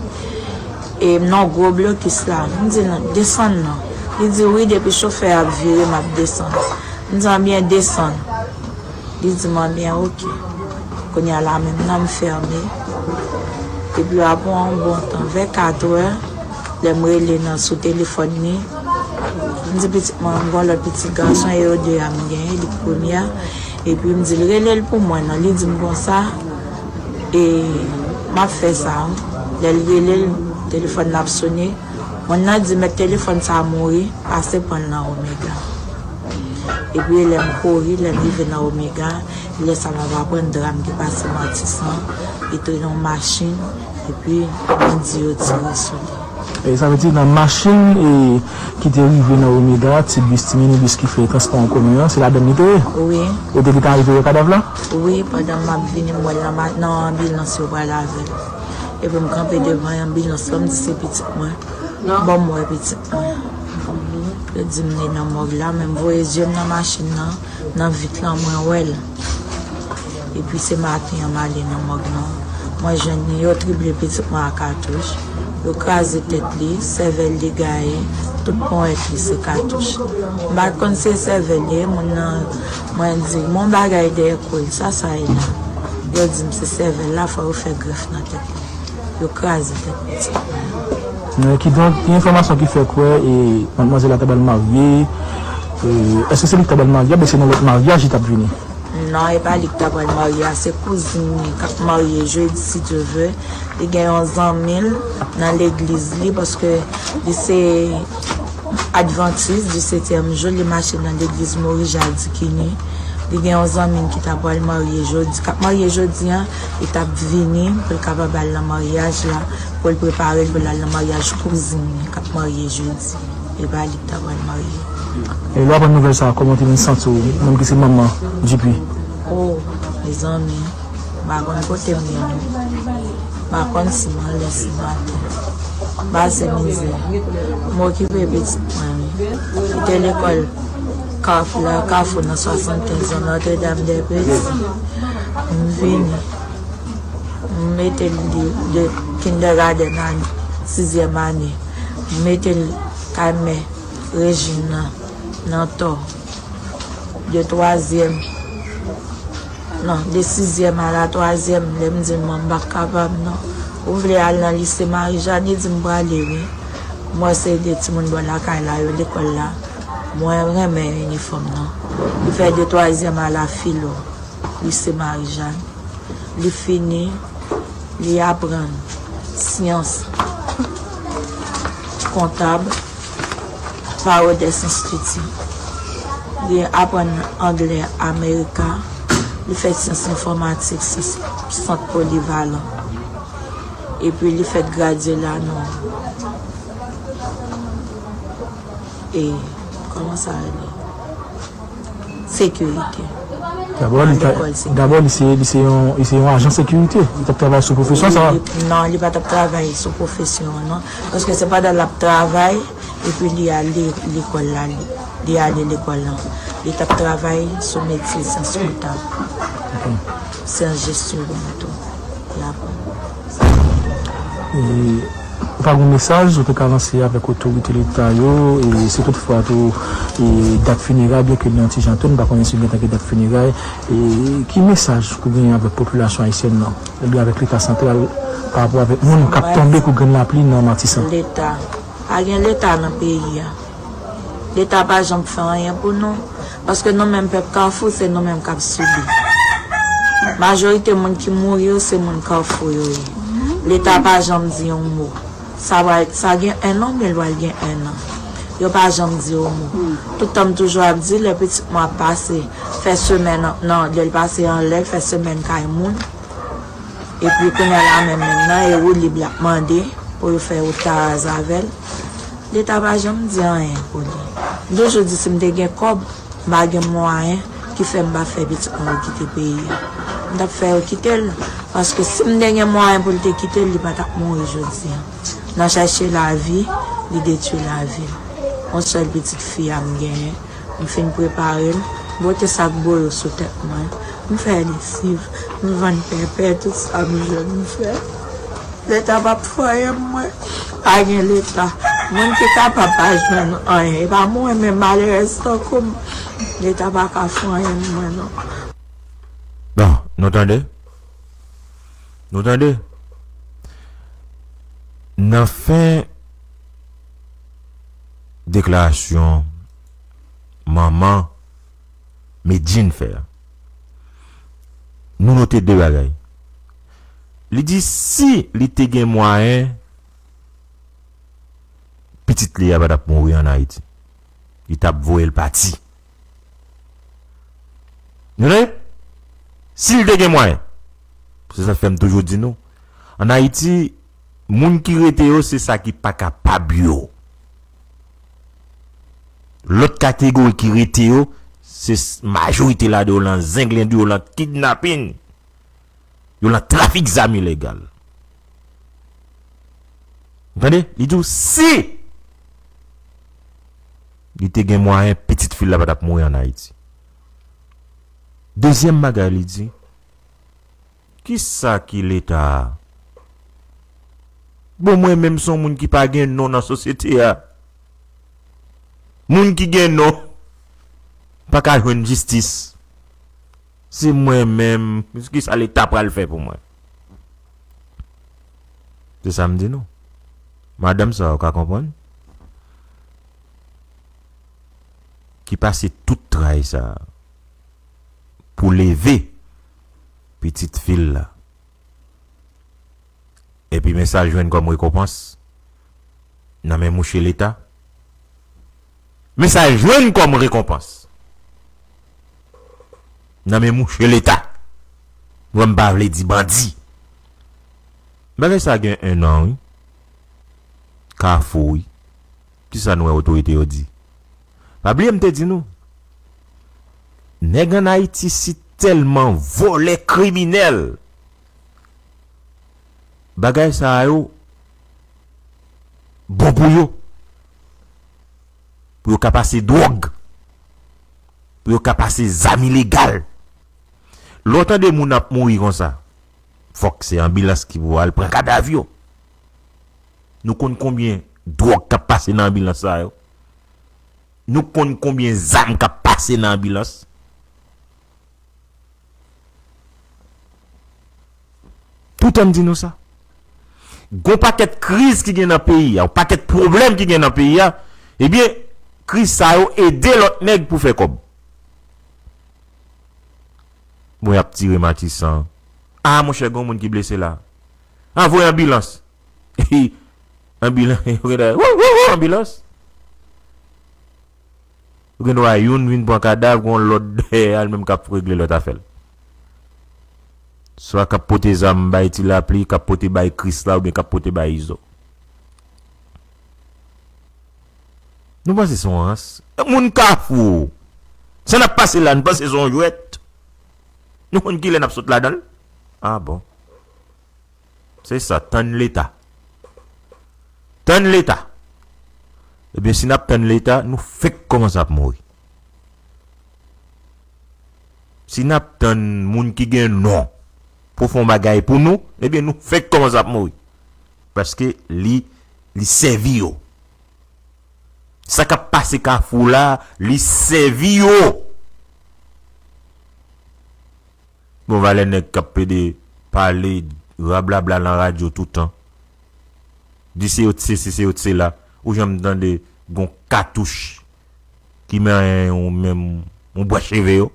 E m nan gwo blokis la. M di, non, desann non. Li di, wi, depi chofè a ap vire, m ap desann. M di, anbyen, desann. Li di m, anbyen, oke. Kounye a la menm nan, m fèmen. Epi apre yon bon tan, vè katrè, lè m rele nan sou telefòn li, m di pitit mwen, m gon lòt pitit gason, e yo de a m genyen, li k premye a. Epi m di l, rele l pou mwen non. Li di m konsa, e m ap fè sa. Lè l rele l, telefòn nan ap sone. Moun nan di, mèt telefòn sa a mouri, pase pran l nan Omega. Epi lè m kouri, lè m rive nan Omega, lè sa m ap aprann dram ki pase Matisan, li te nan yon machin, epi bandi yo tire sou li. E sa vle di nan machin e ki te rive nan Omega, ti bis, ti minibis ki fè transpò an komen an, se ladann li te ye? Wi. Ou te gentan rive wè kadav la? Wi, pandan m ap vini, m wè l nan ma-, nan anbilans yo pral avè l. Epi m kanpe devan anbilans lan, m di se pitit mwen. Ban m wè pitit mwen. Yo di m li nan mòg la, men m voye zye m nan machin nan, nan vit lan mwen wè l. Epi se maten an m ale nan mòg lan. Mwen jwenn li, yo trible pitit mwen a katouch. Yo kraze tèt li, sèvèl li gaye, tout ponyèt li se katouch. M pa t konn se sèvèl li ye, moun nan, mwen di, gon bagay dèyè kou l, sa sa ye la? Yo di m se sèvèl la, fò yo fè grèf nan tèt li. Yo kraze tèt pitit mwen. Men kidonk, gen enfòmasyon ki fè kwè e madmwazèl la ta pral marye. E, èske se li ki ta pral marye, oubyen se nan lòt maryaj li t ap vini? Non, e pa li ki ta pral marye a, se kouzin li k ap marye jedi, si Dye vle. Li gen yon zanmi l nan legliz li, paske li se advantis di setyèm jou, li mache nan legliz Mori Jadikini. Li gen yon zanmi l ki ta pral marye jodi, k ap marye jodi a, li t ap vini pou l kapab al nan maryaj la, pou l prepare l pou l al nan maryaj kouzin li k ap marye jedi. E pa li ki ta pral marye. E lè w aprann nouvèl sa a, kòman w te vin santi w, ou menm ki se manman Dupuis? Oh, mezanmi, m pa konn kote m ye non. M pa konn si m anlè, si m atè. M pase mizè. M okipe pitit mwen, wi. Li te lekòl Kafou la, Kafou nan swasannkenz nan Notre Dame des Petits. M vini. M mete l de, de kindergarten a sizyèm ane. M mete l kay mè Rejin nan, nan Tò. De twazyèm, non, de sizyèm a la twazyèm, lè m di l, "Manman, m pa kapab, non." Ou vle al nan lise Marijàn? Li di m prale, wi. M wè se de timoun bò lakay la yo, lekòl la. Mwen renmen inifòm nan. Li fè de twazyèm a la filo, lise Marijàn. Li fini, li aprann syans kontab pa Rhodes Institute. Li aprann anglè Amerika. Li fè syans enfòmatik sou sant polivalan. Epi li fèk gradye la nan, e, kòman sa rele? Sekirite. Dabò, li ta, Lekòl sekirite. Dabò, li se, li se yon, li se yon ajan sekirite. Li t ap travay sou pwofesyon sa. Li, non, li pa t ap travay sou pwofesyon an, non. Paske se pandan l ap travay, epi li ale lekòl la, li, li ale lekòl la. Li t ap travay sou metye syans kontab. Syans jesyon tou. Li aprann. E, ou pa gen mesaj ou te ka lanse avèk otorite leta yo, e si toutfwa tou, e, dat fineray, byenke li an ti jan tou, nou pa konnen si gentan gen dat fineray, e ki mesaj ou genyen avèk popilasyon ayisyèn nan, oubyen avèk leta santral, pa rapò avèk moun k ap tonbe kou grenn lapli nan Matisan? Leta, pa gen leta nan peyi a. Leta pa janm fè anyen pou nou, paske nou menm pèp Kafou, se nou menm k ap sibi. Majorite moun ki mouri yo, se moun Kafou yo ye. Leta pa janm di yon mo. Sa va, sa gen enn an, men l pral gen enn an. Yo pa janm di yon mo. Tout tan m toujou ap di, lè pitit mwen ap pase, fè semèn, non, lè l pase anlè, l fè semèn kay moun. Epi kounye a la menm, menm nan, e woulib l ap mande pou yo fè wout Taraz avè l. Leta pa janm di anyen pou li. M toujou di si m te gen kòb, m pa gen mwayen ki fè m pa fè pitit mwen yo kite peyi a. M t ap fè yo kite l, paske si m te gen mwayen pou l te kite l, li pa t ap mouri jodi a. Nan chèche lavi, li detwi lavi l. Yon sèl pitit fi a m genyen, m fin prepare l, m pote sak boyo sou tèt mwen, m fè lesiv, m vann pèpè, tout sa m jwenn m fè. Leta p ap fè anyen pou mwen. Pa gen leta. Moun ki kapab pa jwenn anyen. E pa mwen, men malerèz tankou m. Leta pa ka fè anyen pou mwen, non. Bon, nou tande? Nou tande? Nan fen deklarasyon manman Medjine fè a, nou note de bagay. Li di si li te gen mwayen, pitit li a pa t ap mouri ann Ayiti. Li t ap voye l pati. Nou tande? Si l te gen mwayen. Se sa k fè m toujou di nou, ann Ayiti, moun ki rete yo, se sa ki pa kapab yo. Lòt kategori ki rete yo, se s-, majorite ladan yo lan zenglendri, yo lan kidnapin, yo lan trafik zam ilegal. Ou tande? Li di w si li te gen mwayen, pitit fi l la pa t ap mouri ann Ayiti. Dezyèm bagay li di, kisa ki leta a? Bon, mwen menm se yon moun ki pa gen non nan sosyete a. Moun ki gen non pa ka jwenn jistis. Se mwen menm, kisa leta pral fè pou mwen? Se sa m di nou. Madanm sa, ou ka konprann? Ki pase tout tray sa pou leve pitit fi l la. Epi men sa l jwenn kòm rekonpans nan men mouche leta. Men sa l jwenn kòm rekonpans nan men mouche leta. Mwen m pa vle di bandi. Bagay sa gen enn an, wi. Kafou, wi. Kisa nou wè otorite yo di? Pa bliye m te di nou. Nèg ann Ayiti isit, tèlman vòlè, kriminèl. Bagay sa yo bon pou yo. Pou yo ka pase dwòg. Pou yo ka pase zam ilegal. Lè w tande moun ap mouri konsa, fòk se anbilans ki pou al pran kadav yo. Nou konn konbyen dwòg k ap pase nan anbilans sa yo? Nou konn konbyen zam k ap pase nan anbilans? Toutan m di nou sa. Gon pakèt kriz ki gen nan peyi a, yon pakèt pwoblèm ki gen nan peyi a, ebyen, kriz sa yo ede lòt nèg pou fè kòb. Bon, y ap tire Matisan. A, monchè, gon moun ki blese la. A, voye anbilans. Anbilans, yo gen dwa, wou, wou, wou, anbilans. Ou gen dwa youn vin pran kadav, gon lòt dèyè a, li menm k ap regle lòt afè l. Swa k ap pote zam bay Ti Lapli, k ap pote bay Krisla, oubyen k ap pote bay Izo. Nou panse se yon rans? Moun Kafou. Sa n ap pase la, nou panse se yon jwèt? Nou konn kilè n ap sot ladan l? A bon. Se sa, tann Leta. Tann Leta. Ebyen, si n ap tann Leta, nou fenk kòmanse ap mouri. Si n ap tann moun ki gen non pou fè yon bagay pou nou, ebyen, nou fenk kòmanse ap mouri. Paske li, li sèvi yo. Sa k ap pase Kafou la, li sèvi yo. Bon, valè nèg k ap pede pale, rablabla nan radyo toutan. Di se yo t sesi, se yo t sela. Ou janm tande gon katouch ki manyen yon menm, yon bwè cheve yo?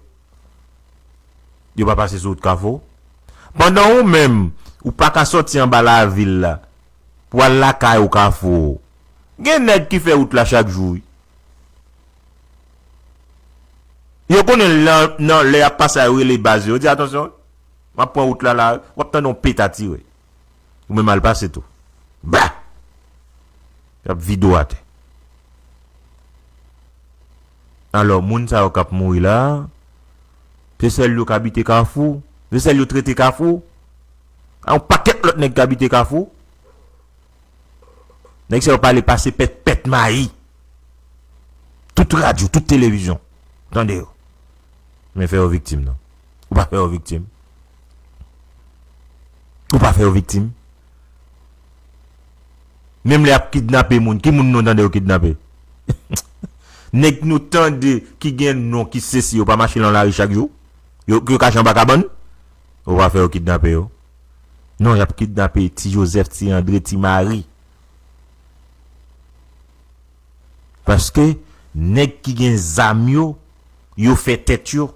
Yo pa pase sou wout Kafou? Pandan ou menm, ou pa ka sòti anba lavil la pou al lakay ou Kafou. Gen nèg ki fè wout la chak jou, wi. Yo konnen nan, nan lè y ap pase a, yo rele baz yo. Yo di, "Atansyon, m ap pran wout la la." W ap tande yon peta tire. Ou menm al pase tou. Ba! Y ap vide w atè. Alò, moun sa yo k ap mouri la, se sèl yo k abite Kafou? Se sèl yo t rete Kafou? A, yon pakèt lòt nèg k abite Kafou. Nèg sa yo pale pase pèt, pèt mayi. Tout radyo, tout televizyon. Tande yo. Men fè yo viktim, non. Ou pa fè yo viktim. Ou pa fè yo viktim. Menm lè y ap kidnape moun, ki moun nou tande yo kidnape? Nèg nou tande ki gen non, ki sesi, yo pa mache nan lari chak jou? Yo, yo kache anba kabann? Ou pa fè yo kidnape yo. Non, y ap kidnape Ti Jozèf, Ti Andre, Ti Mari. Paske nèg ki gen zam yo, yo fè tèt yo.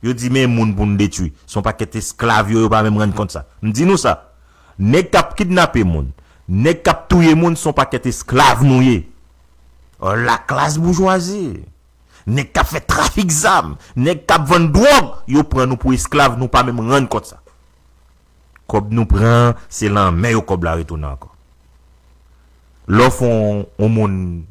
Yo di, "Men moun pou n detwi." Se yon pakèt esklav yo, yo pa menm rann kont sa. M di nou sa. Nèg k ap kidnape moun, nèg k ap touye moun, se yon pakèt esklav nou ye. Laklas boujwazi. Nèg k ap fè trafik zam, nèg k ap vann dwòg, yo pran nou pou esklav, nou pa menm rann kont sa. Kòb nou pran, se nan men yo kòb la retounen ankò. Lè w fè yon, yon moun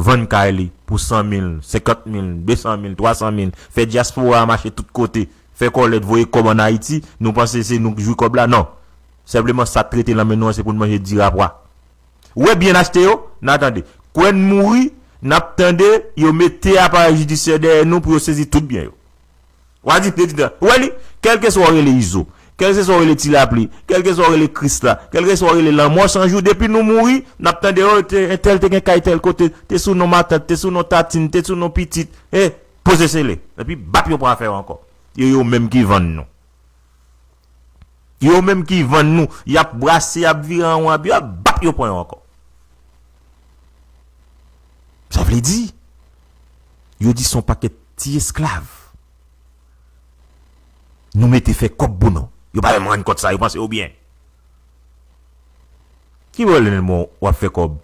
vann kay li pou san mil, senkant mil, de san mil, twa san mil, fè dyaspora a mache tout kote, fè kòlèt, voye kòb ann Ayiti, nou panse se nou k jwi kòb la? Non. Senpleman, sa t rete nan men nou an, se pou n manje dirapwa. Ou wè byen n achte yo? N a tande. Kwè n mouri, n ap tande yo mete aparèy jidisyè dèyè nou pou yo sezi tout byen yo. W a di prezidan, ou wè li, kèlkeswa w rele Izo, kèlkeswa w rele Ti Lapli, kèlkeswa w rele Krisla, kèlkeswa w rele Lanmò San Jou, depi nou mouri, n ap tande, "O, te, entèl te gen kay tèl kote, te sou non matant, te sou non tatin, te sou non pitit." E, poze sele. Epi, bap, yo pran afè yo ankò. Yo, yo menm ki vann nou. Yo menm ki vann nou, y ap brase, y ap vire an won, y ap, y ap bap, yo pran yo ankò. Sa vle di, yo di se yon pakèt ti esklav nou mete fè kòb pou nou. Yo pa menm rann kont sa, yo panse yo byen. Ki pwoblèm w ap fè kòb?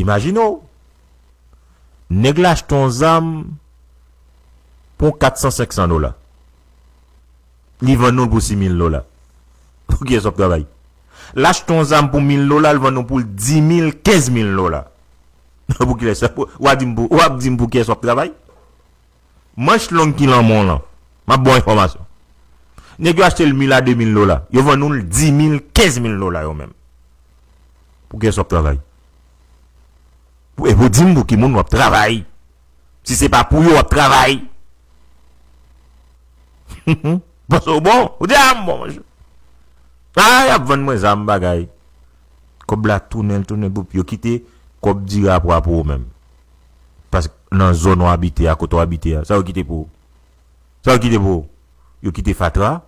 Imajine w, nèg la achte yon zam pou yon kat san, senk san dola. Li vann ou l pou sis mil dola. Pou kiyès w ap travay? L achte yon zam pou mil dola, l vann ou pou l dis mil, kenz mil dola. Pou kiyès? W a di m pou, w ap di m pou kiyès w ap travay? Manch long ki lanmò w lan. M ap ba w enfòmasyon. Nèg yo achte l mil a de mil dola. Yo vann ou l dis mil, kenz mil dola yo menm. Pou kiyès w ap travay? Pou, e pou di m pou ki moun w ap travay. Si se pa pou yo w ap travay. Panse w bon? Ou di, a, m bon, monchè. A, y ap vann mwen zam bagay. Kòb la tounen, l tounen, boup, yo kite kòb dirapwa pou ou menm. Paske nan zòn w abite a, kote w abite a, sa yo kite pou ou? Sa yo kite pou ou? Yo kite fatra,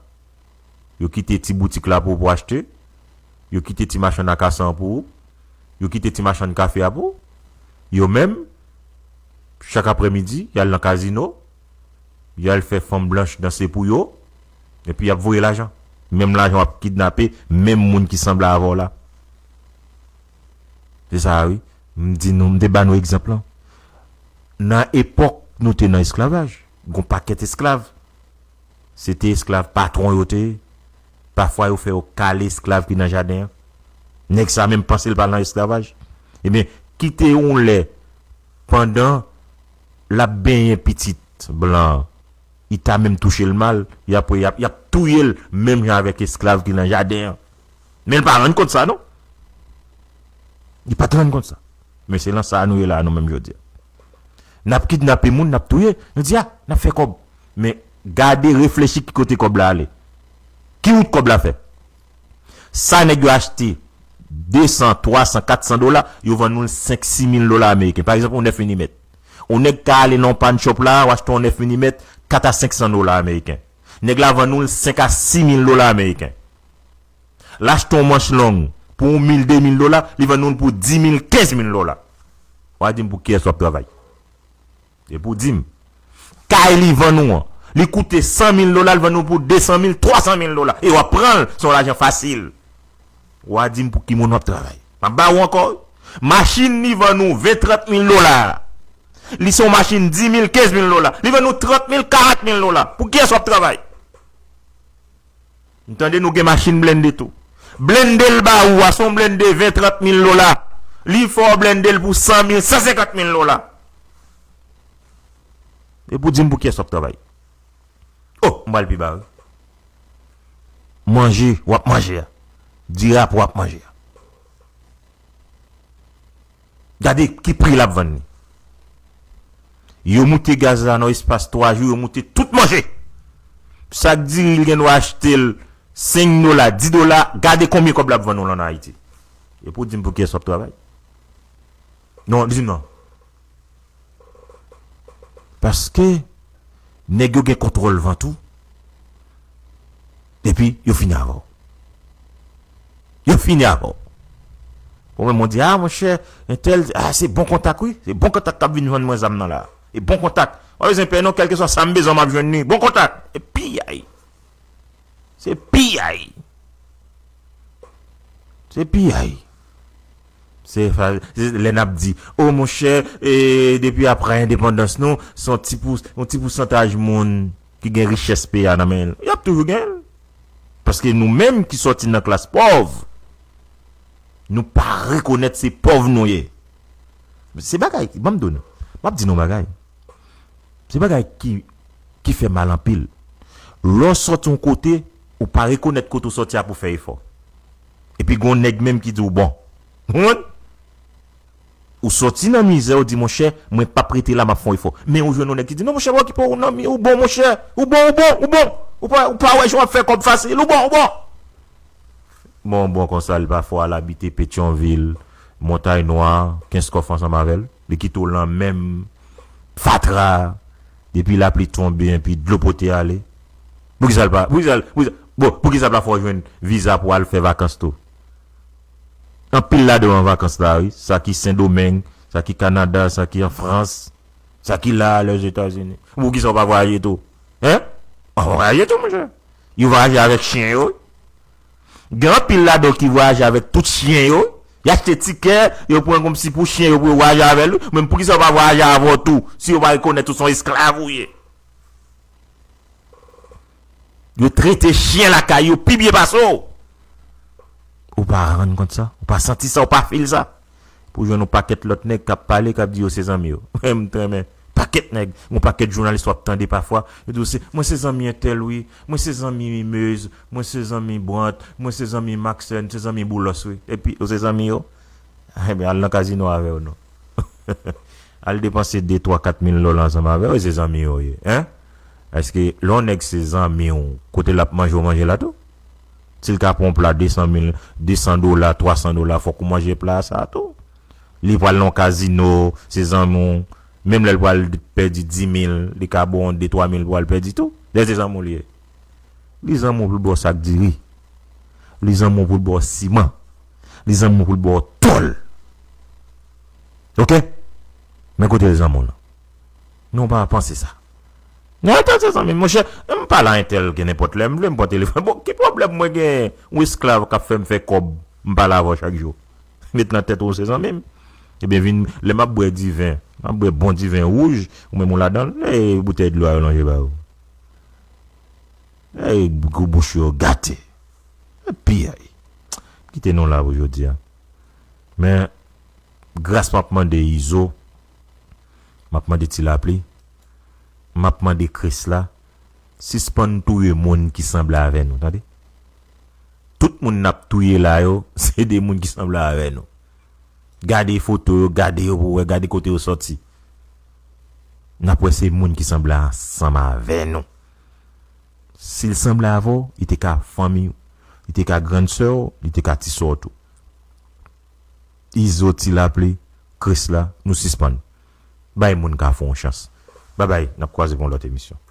yo kite ti boutik la pou ou pou achte, yo kite ti machann akasan an pou ou, yo kite ti machann kafe a pou ou. Yo menm, chak aprèmidi, y al nan kazino, y al fè fanm blanch danse pou yo, epi y ap voye lajan. Menm lajan w ap kidnape, menm moun ki sanble avè w la. Se sa a, wi. M di nou, m te ba nou egzanp lan. Nan epòk nou te nan esklavaj, gon pakèt esklav. Se te esklav patwon yo te ye. Pafwa yo fè yo kale esklav ki nan jaden an. Nèg sa menm panse l pral nan esklavaj. Ebyen, kite yon lè pandan l ap benyen pitit blan an, li ta menm touche l mal, y ap, y ap, y ap touye l menm jan avèk esklav ki nan jaden an. Men l pa rann kont sa, non. Li pa t rann kont sa. Men se lan sa a nou ye la a nou menm jodi a. N ap kidnape moun, n ap touye, nou di, a, n ap fè kòb. Men gade, reflechi ki kote kòb la ale. Ki wout kòb la fè? Sa nèg yo achte de san, twa san, kat san dola, yo vann nou l senk, sis mil dola ameriken. Pa egzanp, yon nèf milimèt. Yon nèg ka ale nan yon pawn shop la, w achte yon nèf milimèt, kat a senk san dola ameriken. Nèg la vann nou l senk a sis mil dola ameriken. L achte yon manch long pou yon mil, de mil dola, li vann nou l pou dis mil, kenz mil dola. W a di m pou kiyès w ap travay? E pou di m. Kay li vann ou an, li koute san mil dola, li vann ou pou de san mil, twa san mil dola. E w ap pran l, se yon lajan fasil. W a di m pou ki moun w ap travay? M ap ba ou ankò, wi. Machin li vann ou ven, trant mil dola. Li se yon machin dis mil, kenz mil dola. Li vann ou trant mil, karant mil dola. Pou kiyès w ap travay? M tande nou gen machin blende tou. Blende l ba ou a, se yon blende ven, trant mil dola. Li fè w blende l pou san mil, san senkant mil dola. E pou di m pou kiyès w ap travay? O, m pral pi ba, wi. Manje, w ap manje a. Dirapwa w ap manje a. Gade ki pri l ap vann li. Yo moute gaz la nan espas twa jou, yo moute tout manje. Sak diri, li gen dwa achte l senk dola, dis dola, gade konbyen kòb l ap vann ou l ann Ayiti. E pou di m pou kiyès w ap travay? Non, di m non. Paske nèg yo gen kontwòl vant ou. Epi, yo fini avè w. Yo fini avè w. Ou menm, ou di, a, monchè, entèl, a, se bon kontak, wi. Se bon kontak k ap vin jwenn mwen zam nan la. E bon kontak. Mwen bezwen pè non, kèlkeswa sa m bezwen, m ap jwenn li. Bon kontak. E piyay. Se piyay. Se piyay. Se fa-, se lè n ap di, o monchè, e, depi apre endepandans nou, se yon ti pou-, yon ti pousantaj moun ki gen richès peyi a nan men l. Y ap toujou gen l. Paske nou menm ki sòti nan klas pòv, nou pa rekonèt se pòv nou ye. Se bagay, ban m di nou, m ap di nou bagay. Se bagay ki, ki fè mal anpil. Lè w sòti yon kote, ou pa rekonèt kote w sòti a pou fè efò. Epi gon nèg menm ki di w bon. Ou konprann? Ou sòti nan mizè, ou di, monchè, mwen p ap rete la, m ap fè yon efò. Men ou jwenn yon nèg ki di, non, monchè, pa okipe w, non, ou bon, monchè, ou bon, ou bon, ou bon. Ou pa, ou pa wè jan w ap fè kòb fasil, ou bon, ou bon. Bon, bon konsa, li pafwa al abite Petyonvil, Montay Nwa, Kenskòf ansanm avè l. Li kite w lan menm fatra, depi lapli tonbe, epi dlo pote ale. Poukisa l pa, poukisa l, poukisa, bon, poukisa l pa fè w jwenn viza pou al fè vakans tou? Anpil ladan w an vakans la, wi. Sa ki Sendomeng, sa ki Kanada, sa ki an Frans, sa ki la a, Lèzetazini. Poukisa w pa vwayaje tou? Hein? W ap vwayaje tou, monchè. Yo vwayaje avèk chen yo, wi. Gen anpil ladan w ki vwayaje avèk tout chen yo, wi. Y achte tikè, yo pran kòmsi pou chen yo, pou yo vwayaje avè l, wi. Men poukisa yo pa vwayaje avè w tou, si yo pa rekonèt ou se yon esklav ou ye? Yo trete chen lakay yo pi byen pase w. Ou pa rann kont sa, ou pa santi sa, ou pa feel sa. Pou jwenn yon pakèt lòt nèg k ap pale, k ap di yo se zanmi yo. M t renmen pakèt pakèt nèg, yon pakèt jounalis w ap tande pafwa, yo di w se, mwen se zanmi entèl wi, mwen se zanmi Mimez, mwen se zanmi Brant, mwen se zanmi Maxène, se zanmi Boulos wi. Epi, ou se zanmi yo? Ebyen, al nan kazino avè yo non. Al depanse de, twa, kat mil dola ansanm avè yo, e se zanmi yo ye, en? Èske lè yon nèg se zanmi w, kote l ap manje, w manje la tou? Si l ka pran yon pla de san mil, de san dola, twa san dola, fòk ou manje pla sa a tou. Li pral nan yon kazino, se zanmi w. Menm lè l pral pèdi di mil, li ka ba w de, twa mil pou al pèdi tou. Lè se zanmi w li ye. Li zanmi w pou l ba w sak diri. Li zanmi w pou l ba w siman. Li zanmi w pou l ba w tòl. Oke? Men kote l zanmi w lan? Non, pa panse sa. Nan entèl se zanmi m, monchè. M pale a entèl gen nenpòt lè, m vle m pran telefòn. Bon, ki pwoblèm mwen gen yon esklav k ap fè m fè kòb, m pale avè w chak jou? Met nan tèt ou se zanmi m. Ebyen, vin, lè m ap bwè diven, m ap bwè bon diven wouj, ou menm ou ladan l, e boutèy dlo a yo lonje ba ou. E gwo bouch yo gate. E piyay. Kite nou la pou jodi a. Men, gras m ap mande Izo, m ap mande Ti Lapli, m ap mande Krisla, sispann touye moun ki sanble avè nou, tande? Tout moun n ap touye la yo, se de moun ki sanble avè nou. Gade foto yo, gade yo pou wè, gade kote yo sòti. N ap wè se moun ki sanble ansanm avè nou. Si l sanble avè w, li te ka fanmi w, li te ka grann sè w, li te ka ti sè w tou. Izo, Ti Lapli, Krisla, nou sispann. Bay moun ka fè w yon chans. Babay, n ap kwaze pou yon lòt emisyon.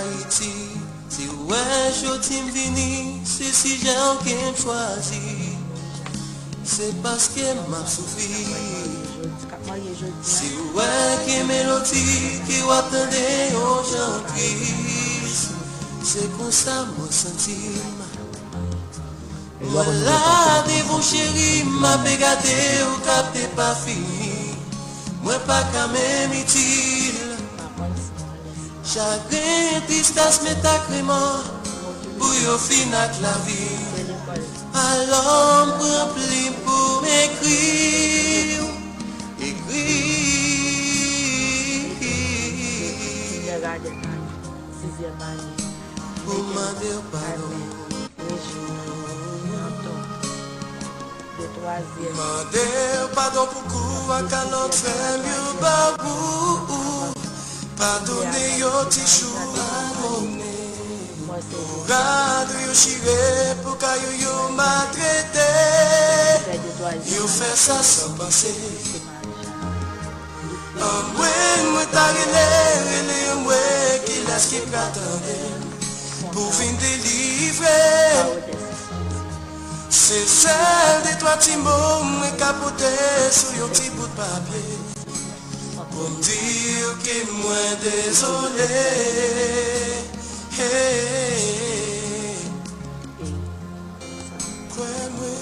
Ayiti, si w wè jodi m vini, se sijè w ke m chwazi. Se paske m ap soufri. Si w wè gen melodi ke w ap tande yon jan tris, se konsa mwen santi m. Mwen la devan w cheri, m ape gade w k ap depafini. Mwen pa ka menm itil. Chagren, tristès, met ak remò pou yo fin ak lavi. Alò m pran plim pou m ekri w, ekri. Pou mande w padon. Mande w padon pou kou ak kalòt frè m yo ba ou. Padone yo ti chou a konnen. Ou rad ou yo chire pou kay ou yo maltrete. Yo fè sa san panse. Anmwey, mwen ta rele, rele anmwey, kilès ki pral tande m pou vin delivre m? Se sèl de twa ti mo mwen ka pote sou yon ti bout papye pou m di w ke mwen dezole. Hey. Kwè mwen,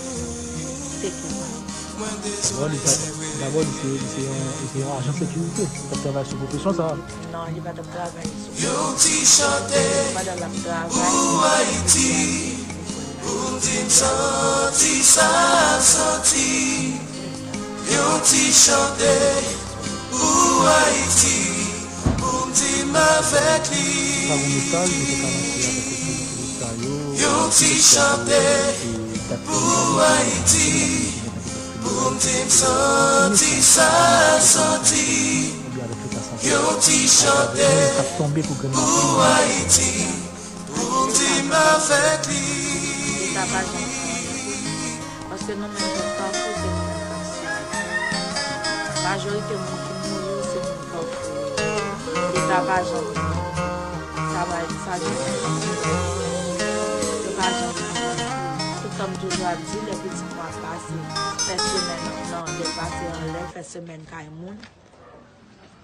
mwen dezole, se vre. Dabò, li se, li se yon, li se yon ajan sekirite. Li t ap travay sou pwofesyon sa a. Non, li pa t ap travay sou pwofesyon. Pandan l ap travay, pou Ayiti, pou m di m santi sa l santi. Yon ti chante pou Ayiti, pou m di m avèk li. Yon ti chante pou Ayiti, pou m di m santi sa l santi. Yon ti chante pou Ayiti. Pou m di m avèk li. Leta pa janm travay. Paske nou menm pèp Kafou, se nou menm k ap sibi. Majorite moun ki mouri yo, se moun Kafou yo. Leta pa janm travay, sa jis yo pa janm. Tout tan m toujou ap di, lè pitit mwen ap pase, fè semèn nan, lè l pase anlè, fè semèn kay moun.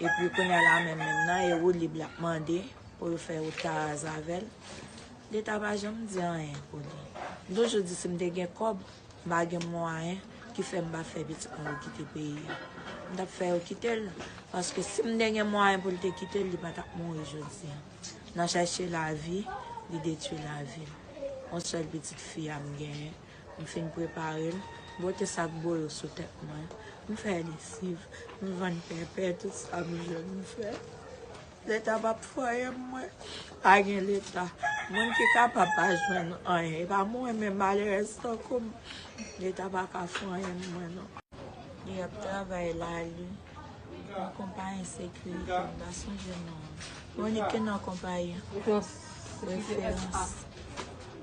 Epi kounye a la menm, menm nan, e woulib l ap mande pou yo fè wout Taraz avè l. Leta pa janm di anyen pou li. M toujou di si m te gen kòb, m pa gen mwayen, ki fè m pa fè pitit mwen yo kite peyi a. M t ap fè yo kite l, paske si m te gen mwayen pou l te kite l, li pa t ap mouri jodi a. Nan chèche lavi, li detwi lavi l. Yon sèl pitit fi a m genyen, m fin prepare l, m pote sak boyo sou tèt mwen, m fè lesiv, m vann pèpè, tout sa m jwenn m fè. Leta p ap fè anyen pou mwen. Pa gen Leta. Moun ki kapab pa jwenn anyen. E pa mwen menm malerèz tankou m. Leta pa ka fè anyen pou mwen non. Li ap travay la, li. Yon konpayi sekirite, m pa sonje non an. Monique, ki non konpayi an? Referans. Referans.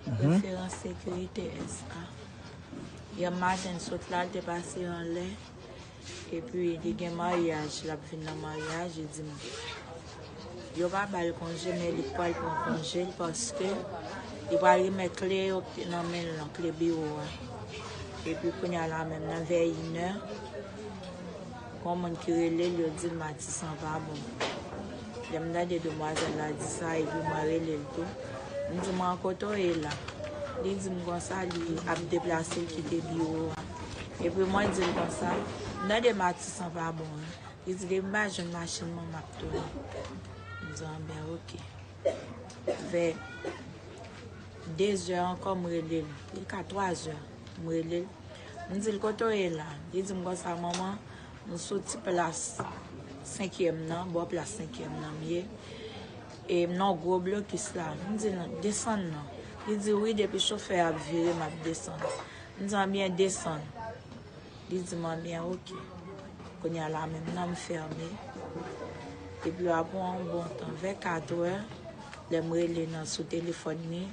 Mhm. Referans Sekirite S A. Yè maten, l sot la, l te pase anlè. Epi, li gen maryaj, l ap vin nan maryaj, li di m, yo pa ba l konje, men li pral pran konje l, paske li pral remèt kle yo ki te nan men l lan, kle biwo a. Epi, kounye a la menm, nan vè inè, gon moun ki rele l, yo di l Matisan pa bon. Lè m tande demwazèl la di sa, epi mwen rele l tou. M di, mwen, kote w ye la? Li di m konsa, li ap deplase, l kite biwo a. Epi mwen di l konsa, m tande Matisan pa bon, wi. Li di, depi m pa jwenn machin mwen, m ap tounen. M di, anben, oke. Vè dezè ankò, m rele l. Li ka twazè, m rele l. M di l, kote w ye la? Li di m konsa, manman, m sou ti plas senkyèm nan, bò plas senkyèm nan m ye. E m nan gwo blokis la. M di l, desann non. Li di, wi, depi chofè a ap vire, m ap desann. M di, anbyen, desann. Li di m, anbyen, oke. Kounye a la menm nan, m fèmen. Epi apre yon bon tan, vè katrè, lè m rele nan sou telefòn li,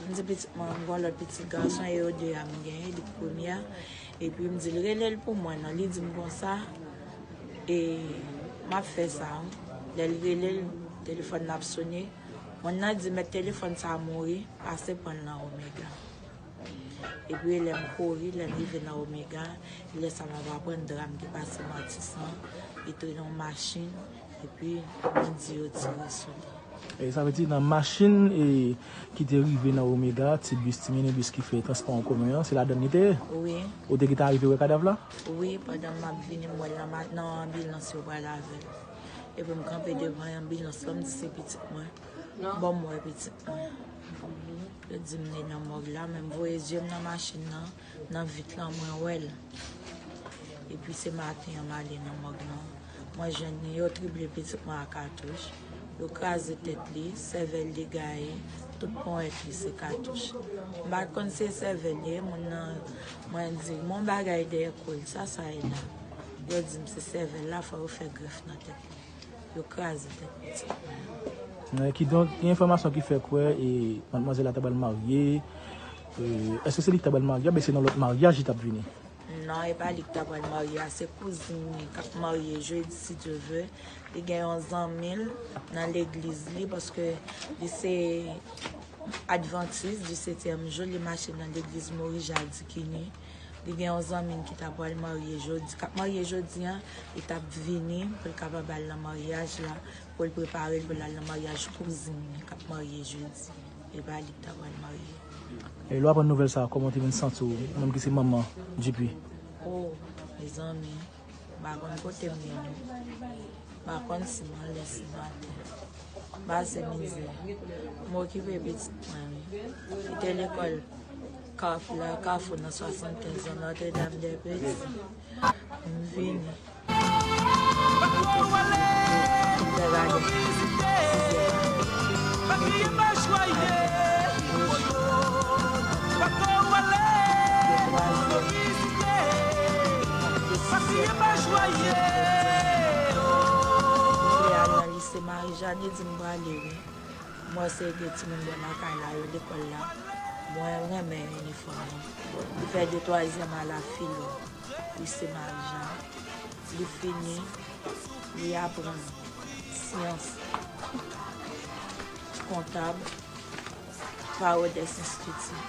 m di pitit mwen, m gon lòt pitit gason, e yo de a m genyen, li premye a. Epi m di l, rele l pou mwen non. Li di m konsa, e m ap fè sa, wi. Lè l rele l, telefòn nan ap sone. Moun nan di, mèt telefòn sa a mouri, pase pran l nan Omega. Epi lè m kouri, lè m rive nan Omega, lè sa m ap aprann dram ki pase Matisan, li tounen yon machin, epi bandi yo tire sou li. E sa vle di nan machin e, ki te rive nan Omega, ti bis, ti minibis ki fè transpò an komen an, se ladan l li te ye? Wi. Ou te gentan rive wè kadav la? Wi, pandan m ap vini, m wè l nan ma-, nan anbilans yo pral avè l. Epi m kanpe devan anbilans lan, m di se pitit mwen. Bon, m wè pitit mwen. Yo di m li nan mòg la, men m voye zye m nan machin nan, nan vit lan, mwen wè l. Epi se maten an m ale nan mòg lan. Mwen jwenn li, yo trible pitit mwen a katouch. Yo kraze tèt li, sèvèl li gaye, tout ponyèt li se katouch. M pa t konn se sèvèl li ye, moun nan, mwen di, gon bagay dèyè kou l, sa sa ye la? Yo di m se sèvèl la, fò yo fè grèf nan tèt li. Yo kraze tèt pitit mwen. Kidonk, gen enfòmasyon ki fè kwè e madmwazèl la ta pral marye. E, èske se li ki ta pral marye, oubyen se nan lòt maryaj li t ap vini? Non, e pa li ki ta pral marye a, se kouzin li k ap marye jedi, si Dye vle. Li gen yon zanmi l nan legliz li, paske li se advantis di setyèm jou, li mache nan legliz Moris Jadikini. Li gen yon zanmi l ki ta pral marye jodi, k ap marye jodi a, li t ap vini pou l kapab al nan maryaj la, pou l prepare l pou l al nan maryaj kouzin li k ap marye jedi. E pa li k ta pral marye. E lè w aprann nouvèl sa a, kòman w te vin santi w, ou menm ki se manman Djipi? O, mezanmi, m pa konn kote m ye non. M pa konn si m anlè, si m atè. M pase mizè. M okipe pitit mwen, wi. Li te lekòl Kaf-, la, Kafou nan swasannkenz an, Notre-Dame des Petits. M vini. Lise Marie Jeanne, li di m prale wi. M wè se de timoun bò lakay la yo lekòl la. Mwen renmen inifòm nan. Li fè de twazyèm a la filo, lise Marie Jeanne. Li fini, li aprann syans kontab, Parodès Institut.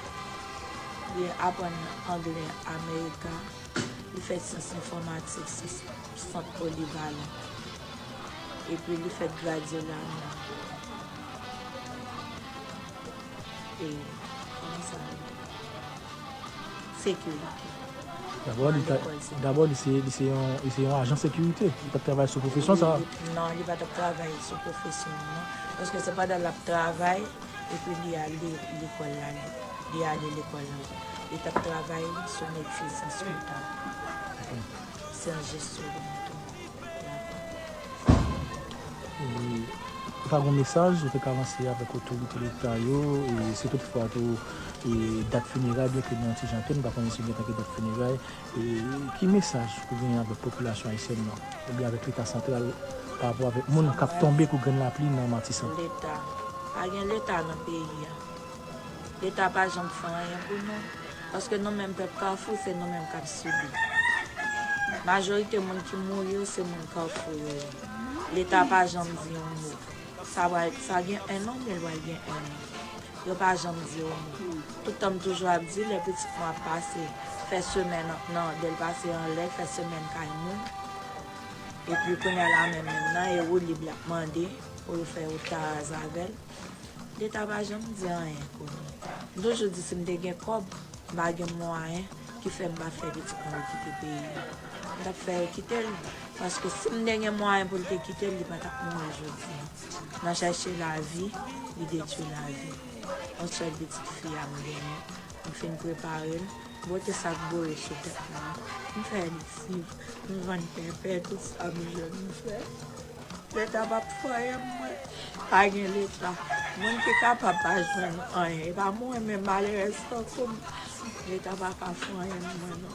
Li aprann anglè Amerika. Li fè syans enfòmatik sou sant Polivalan. Epi li fèk gradye la nan, e, kòman sa rele? Sekirite. Dabò, li ta, dabò, li se, li se yon, li se yon ajan sekirite. Li pa t travay sou pwofesyon sa. Li, non, li pa t ap travay sou pwofesyon an, non. Paske se pandan l ap travay, epi li al lekòl la, li, li ale lekòl la. Li t ap travay sou metye syans kontab. Syans jesyon de mouton. Ou pa gen mesaj ou te ka lanse avèk otorite leta yo, e si toutfwa tou e dat fineray, byenke nou yon ti jan ke nou pa konnen si gen tanke dat fineray, e ki mesaj ou genyen avèk popilasyon ayisyèn nan, oubyen avèk leta santral, pa rapò avèk moun k ap tonbe kou grenn lapli nan Matisan? Leta, pa gen leta nan peyi a. Leta pa janm fè anyen pou nou, paske nou menm pèp Kafou, se nou menm k ap sibi. Majorite moun ki mouri yo, se moun Kafou yo ye. Leta pa janm di yon mo. Sa pral, sa gen enn an, men l pral gen enn an. Yo pa janm di yon mo. Tout tan m toujou ap di, lè pitit mwen ap pase, fè semèn nan, lè l pase anlè, fè semèn kay moun. Epi kounye a la menm, menm nan, e woulib l ap mande pou yo fè wout taraz avè l. Leta pa janm di anyen pou nou. M toujou di si m te gen kòb, m pa gen mwayen ki fè m pa fè pitit mwen yo kite peyi a. M t ap fè yo kite l, paske si m te gen mwayen pou l te kite l, li pa t ap mouri jodi a. Nan chèche lavi, li detwi lavi. Yon sèl pitit fi a m genyen, m fin prepare l, m pote sak boye sou tèt mwen, m fè l viv, m vann pèpè, tout sa m jwenn m fè. Leta p ap fè anyen pou mwen. Pa gen leta. Moun ki kapab pa jwenn anyen. E pa mwen menm malerèz tankou m. Leta pa ka fè anyen pou mwen non.